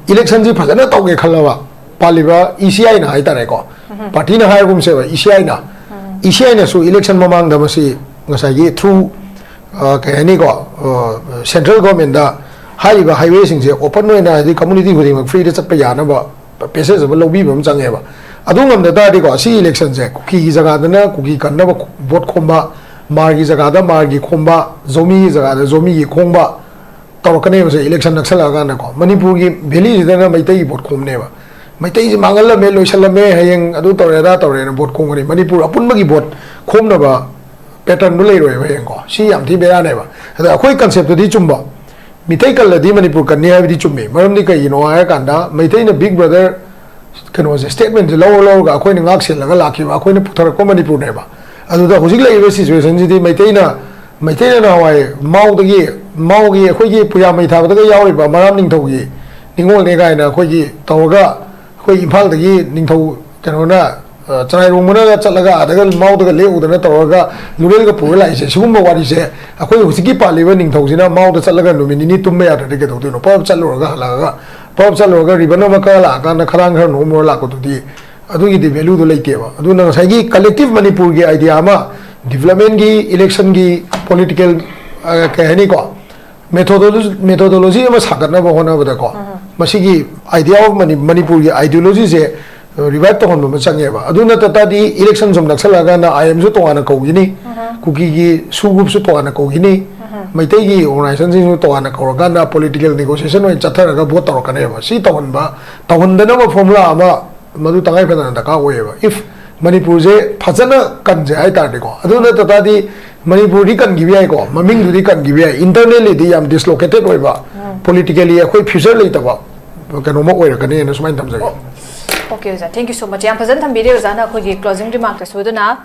ꯏꯂꯦꯛꯁꯟꯁꯤ ꯐꯖꯅ ꯇꯧꯒꯦ ꯈꯜꯂꯕ, ꯄꯥꯜꯂꯤꯕ ꯏ ꯁꯤ ꯑꯥꯏꯅ ꯍꯥꯏꯇꯥꯔꯦꯀꯣ, ꯄꯥꯔꯇꯤꯅ ꯍꯥꯏꯔꯒꯨꯝꯁꯦꯕ, ꯏ ꯁꯤ ꯑꯥꯏꯅ ꯏ ꯁꯤ ꯑꯥꯏꯅꯁꯨ ꯏꯂꯦꯛꯁꯟ ꯃꯃꯥꯡꯗ ꯃꯁꯤ ꯉꯁꯥꯏꯒꯤ ꯊ꯭ꯔꯨ ꯀꯩ ꯍꯥꯏꯅꯤꯀꯣ, ꯁꯦꯟꯇ꯭ꯔꯦꯜ ꯒꯣꯔꯃꯦꯟꯗ ꯍꯥꯏꯔꯤꯕ ꯍꯥꯏꯋꯦꯁꯤꯡꯁꯦ ꯑꯣꯄꯟ ꯑꯣꯏꯅ, ꯍꯥꯏꯗꯤ ꯀꯝꯃꯨꯅꯤꯇꯤ ꯈꯨꯗꯤꯡꯃꯛ ꯐ꯭ꯔꯤꯗ ꯆꯠꯄ ꯌꯥꯅꯕ ꯄꯦꯁꯦꯖ ꯑꯃ ꯂꯧꯕꯤꯕ ꯑꯃ ꯆꯪꯉꯦꯕ꯫ ꯑꯗꯨ ꯉꯝꯗ ꯇꯥꯔꯗꯤꯀꯣ, ꯁꯤ ꯏꯂꯦꯛꯁꯟꯁꯦ ꯀꯨꯀꯤꯒꯤ ꯖꯒꯥꯗꯅ ꯀꯨꯀꯤ ꯀꯟꯅꯕ ꯚꯣꯠ ꯈꯣꯝꯕ, ꯃꯥꯔꯒꯤ ꯖꯒꯥꯗ ꯃꯥꯔꯒꯤ ꯈꯣꯝꯕ, ꯖꯣꯃꯤꯒꯤ ꯖꯒꯥꯗ ꯖꯣꯃꯤꯒꯤ ꯈꯣꯝꯕ ꯇꯧꯔꯛꯀꯅꯦꯕꯁꯦ ꯏꯂꯦꯛꯁꯟ ꯅꯛꯁꯜꯂꯛꯑꯀꯥꯟꯗꯀꯣ꯫ ꯃꯅꯤꯄꯨꯔꯒꯤ ꯚꯦꯂꯤꯁꯤꯗꯅ ꯃꯩꯇꯩꯒꯤ ꯚꯣꯠ ꯈꯣꯝꯅꯦꯕ꯫ ꯃꯩꯇꯩꯁꯤ ꯃꯥꯡꯍꯜꯂꯝꯃꯦ, ꯂꯣꯏꯁꯜꯂꯝꯃꯦ, ꯍꯌꯦꯡ ꯑꯗꯨ ꯇꯧꯔꯦ ꯑꯗꯥ ꯇꯧꯔꯦꯅ ꯚꯣꯠ ꯈꯣꯝꯒꯅꯤ꯫ ꯃꯅꯤꯄꯨꯔ ꯑꯄꯨꯟꯕꯒꯤ ꯚꯣꯠ ꯈꯣꯝꯅꯕ ꯄꯦꯇꯔꯟꯗꯨ ꯂꯩꯔꯣꯏꯕ ꯍꯌꯦꯡꯀꯣ꯫ ꯁꯤ ꯌꯥꯝ ꯊꯤ ꯕꯦꯔꯥꯅꯦꯕ꯫ ꯑꯗ ꯑꯩꯈꯣꯏ ꯀꯟꯁꯦꯞꯇꯗꯤ ꯆꯨꯝꯕ, ꯃꯤꯇꯩ ꯀꯜꯂꯗꯤ ꯃꯅꯤꯄꯨꯔ ꯀꯟꯅꯤ ꯍꯥꯏꯕꯗꯤ ꯆꯨꯝꯃꯤ꯫ ꯃꯔꯝꯗꯤ ꯀꯩꯒꯤꯅꯣ ꯍꯥꯏꯔꯀꯥꯟꯗ, ꯃꯩꯇꯩꯅ ꯕꯤꯛ ꯕ꯭ꯔꯗꯔ ꯀꯩꯅꯣꯁꯦ, ꯁ꯭ꯇꯦꯠꯃꯦꯟꯁꯦ ꯂꯧꯔ ꯂꯧꯔꯒ ꯑꯩꯈꯣꯏꯅ ꯉꯥꯛ ꯁꯦꯜꯂꯒ ꯂꯥꯛꯈꯤꯕ, ꯑꯩꯈꯣꯏꯅ ꯄꯨꯊꯔꯛꯄ ꯃꯅꯤꯄꯨꯔꯅꯦꯕ꯫ ꯑꯗꯨꯗ ꯍꯧꯖꯤꯛ ꯂꯩꯔꯤꯕ ꯁꯤꯆꯨꯋꯦꯁꯟꯁꯤꯗꯤ ꯃꯩꯇꯩꯅ, ꯃꯩꯇꯩꯅ ꯅꯍꯥꯟꯋꯥꯏ ꯃꯥꯎꯗꯒꯤ, ꯃꯥꯎꯒꯤ ꯑꯩꯈꯣꯏꯒꯤ ꯄꯨꯌꯥ ꯃꯩ ꯊꯥꯕꯗꯒ ꯌꯥꯎꯔꯤꯕ ꯃꯔꯥꯝ ꯅꯤꯡꯊꯧꯒꯤ ꯅꯤꯡꯉꯣꯜꯅꯦ ꯀꯥꯏꯅ ꯑꯩꯈꯣꯏꯒꯤ ꯇꯧꯔꯒ, ꯑꯩꯈꯣꯏ ꯏꯝꯐꯥꯜꯗꯒꯤ ꯅꯤꯡꯊꯧ ꯀꯩꯅꯣꯅ, ꯑ, ꯆꯔꯥꯏꯔꯣꯡꯕꯅꯒ ꯆꯠꯂꯒ ꯑꯥꯗꯒ ꯃꯥꯎꯗꯒ ꯂꯦꯛꯎꯗꯅ ꯇꯧꯔꯒ ꯂꯨꯔꯦꯜꯒ ꯄꯨꯔ ꯂꯥꯛꯏꯁꯦ, ꯁꯤꯒꯨꯝꯕ ꯋꯥꯔꯤꯁꯦ ꯑꯩꯈꯣꯏ ꯍꯧꯖꯤꯛꯀꯤ ꯄꯥꯜꯂꯤꯕ ꯅꯤꯡꯊꯧꯁꯤꯅ ꯃꯥꯎꯗ ꯆꯠꯂꯒ ꯅꯨꯃꯤꯠ ꯅꯤꯅꯤ ꯇꯨꯝꯕ ꯌꯥꯗ꯭ꯔꯗꯤ ꯀꯩꯗꯧꯗꯣꯏꯅꯣ? ꯄꯞ ꯆꯠꯂꯨꯔꯒ ꯍꯜꯂꯛꯑꯒ, ꯄꯞ ꯆꯠꯂꯨꯔꯒ ꯔꯤꯕꯟ ꯑꯃ ꯀꯛꯑ ꯂꯥꯛꯑꯀꯥꯟꯗ ꯈꯗꯥꯡ ꯈꯔ ꯅꯣꯝꯃꯨꯔ ꯂꯥꯛꯄꯗꯨꯗꯤ ꯑꯗꯨꯒꯤꯗꯤ ꯚꯦꯂꯨꯗꯣ ꯂꯩꯇꯦꯕ꯫ ꯑꯗꯨꯅ ꯉꯁꯥꯏꯒꯤ ꯀꯂꯦꯛꯇꯤꯚ ꯃꯅꯤꯄꯨꯔꯒꯤ ꯑꯥꯏꯗꯤꯌꯥ ꯑꯃ, ꯗꯤꯕ꯭ꯂꯞꯃꯦꯟꯒꯤ, ꯏꯂꯦꯛꯁꯟꯒꯤ, ꯄꯣꯂꯤꯇꯤꯀꯦꯜ, ꯑ, ꯀꯩ ꯍꯥꯏꯅꯤꯀꯣ, ꯃꯦꯊꯣꯗꯣꯂꯣꯖꯤ, ꯃꯦꯊꯣꯗꯣꯂꯣꯖꯤ ꯑꯃ ꯁꯥꯒꯠꯅꯕ ꯍꯣꯠꯅꯕꯗꯀꯣ, ꯃꯁꯤꯒꯤ ꯑꯥꯏꯗꯤꯌꯥ ꯑꯣꯐ ꯃꯅꯤ-, ꯃꯅꯤꯄꯨꯔꯒꯤ ꯑꯥꯏꯗꯤꯌꯣꯂꯣꯖꯤꯁꯦ ꯔꯤꯚꯥꯏꯚ ꯇꯧꯍꯟꯕ ꯑꯃ ꯆꯪꯉꯦꯕ꯫ ꯑꯗꯨ ꯅꯠꯇ ꯇꯥꯔꯗꯤ ꯏꯂꯦꯛꯁꯟ ꯁꯨꯝ ꯅꯛꯁꯜꯂꯛꯑꯀꯥꯟꯗ ꯑꯥꯏ ꯑꯦꯝꯁꯨ ꯇꯣꯉꯥꯟꯅ ꯀꯧꯈꯤꯅꯤ, ꯀꯨꯀꯤꯒꯤ ꯁꯨ ꯒ꯭ꯔꯨꯞꯁꯨ ꯇꯣꯉꯥꯟꯅ ꯀꯧꯈꯤꯅꯤ, ꯃꯩꯇꯩꯒꯤ ꯑꯣꯔꯒꯅꯥꯏꯖꯦꯁꯟꯁꯤꯡꯁꯨ ꯇꯣꯉꯥꯟꯅ ꯀꯧꯔꯀꯥꯟꯗ ꯄꯣꯂꯤꯇꯤꯀꯦꯜ ꯅꯦꯒꯣꯁꯤꯌꯦꯁꯟ ꯑꯣꯏꯅ ꯆꯠꯊꯔꯒ ꯚꯣꯠ ꯇꯧꯔꯛꯀꯅꯦꯕ꯫ ꯁꯤ ꯇꯧꯍꯟꯕ, ꯇꯧꯍꯟꯗꯅꯕ ꯐꯣꯔꯃꯨꯂꯥ ꯑꯃ ꯃꯗꯨ ꯇꯉꯥꯏ ꯐꯗꯅ ꯗꯔꯀꯥꯔ ꯑꯣꯏꯌꯦꯕ꯫ If ꯃꯅꯤꯄꯨꯔꯁꯦ ꯐꯖꯅ ꯀꯟꯁꯦ ꯍꯥꯏ ꯇꯥꯔꯗꯤꯀꯣ, ꯑꯗꯨ ꯅꯠꯇ ꯇꯥꯔꯗꯤ ꯃꯅꯤꯄꯨꯔꯗꯤ ꯀꯟꯈꯤꯕ ꯌꯥꯏꯀꯣ, ꯃꯃꯤꯡꯗꯨꯗꯤ ꯀꯟꯈꯤꯕ ꯌꯥꯏ, ꯏꯟꯇꯔꯅꯦꯜꯂꯤꯗꯤ ꯌꯥꯝ ꯗꯤꯁꯂꯣꯀꯦꯇꯦꯠ ꯑꯣꯏꯕ, ꯄꯣꯂꯤꯇꯤꯀꯦꯜꯂꯤ ꯑꯩꯈꯣꯏ ꯐ꯭ꯌꯨꯆꯔ ꯂꯩꯇꯕ ꯀꯩꯅꯣꯝꯃ ꯑꯣꯏꯔꯛꯀꯅꯤꯅ ꯁꯨꯃꯥꯏꯅ ꯊꯝꯖꯒꯦ꯫ ꯑꯣꯀꯦ ꯑꯣꯖꯥ, thank you so much꯫ ꯌꯥꯝ ꯐꯖꯅ ꯊꯝꯕꯤꯔꯦ ꯑꯣꯖꯥꯅ ꯑꯩꯈꯣꯏꯒꯤ ꯀ꯭ꯂꯣꯖꯤꯡ ꯔꯤꯃꯥꯔꯛꯇꯁꯨ꯫ ꯑꯗꯨꯅ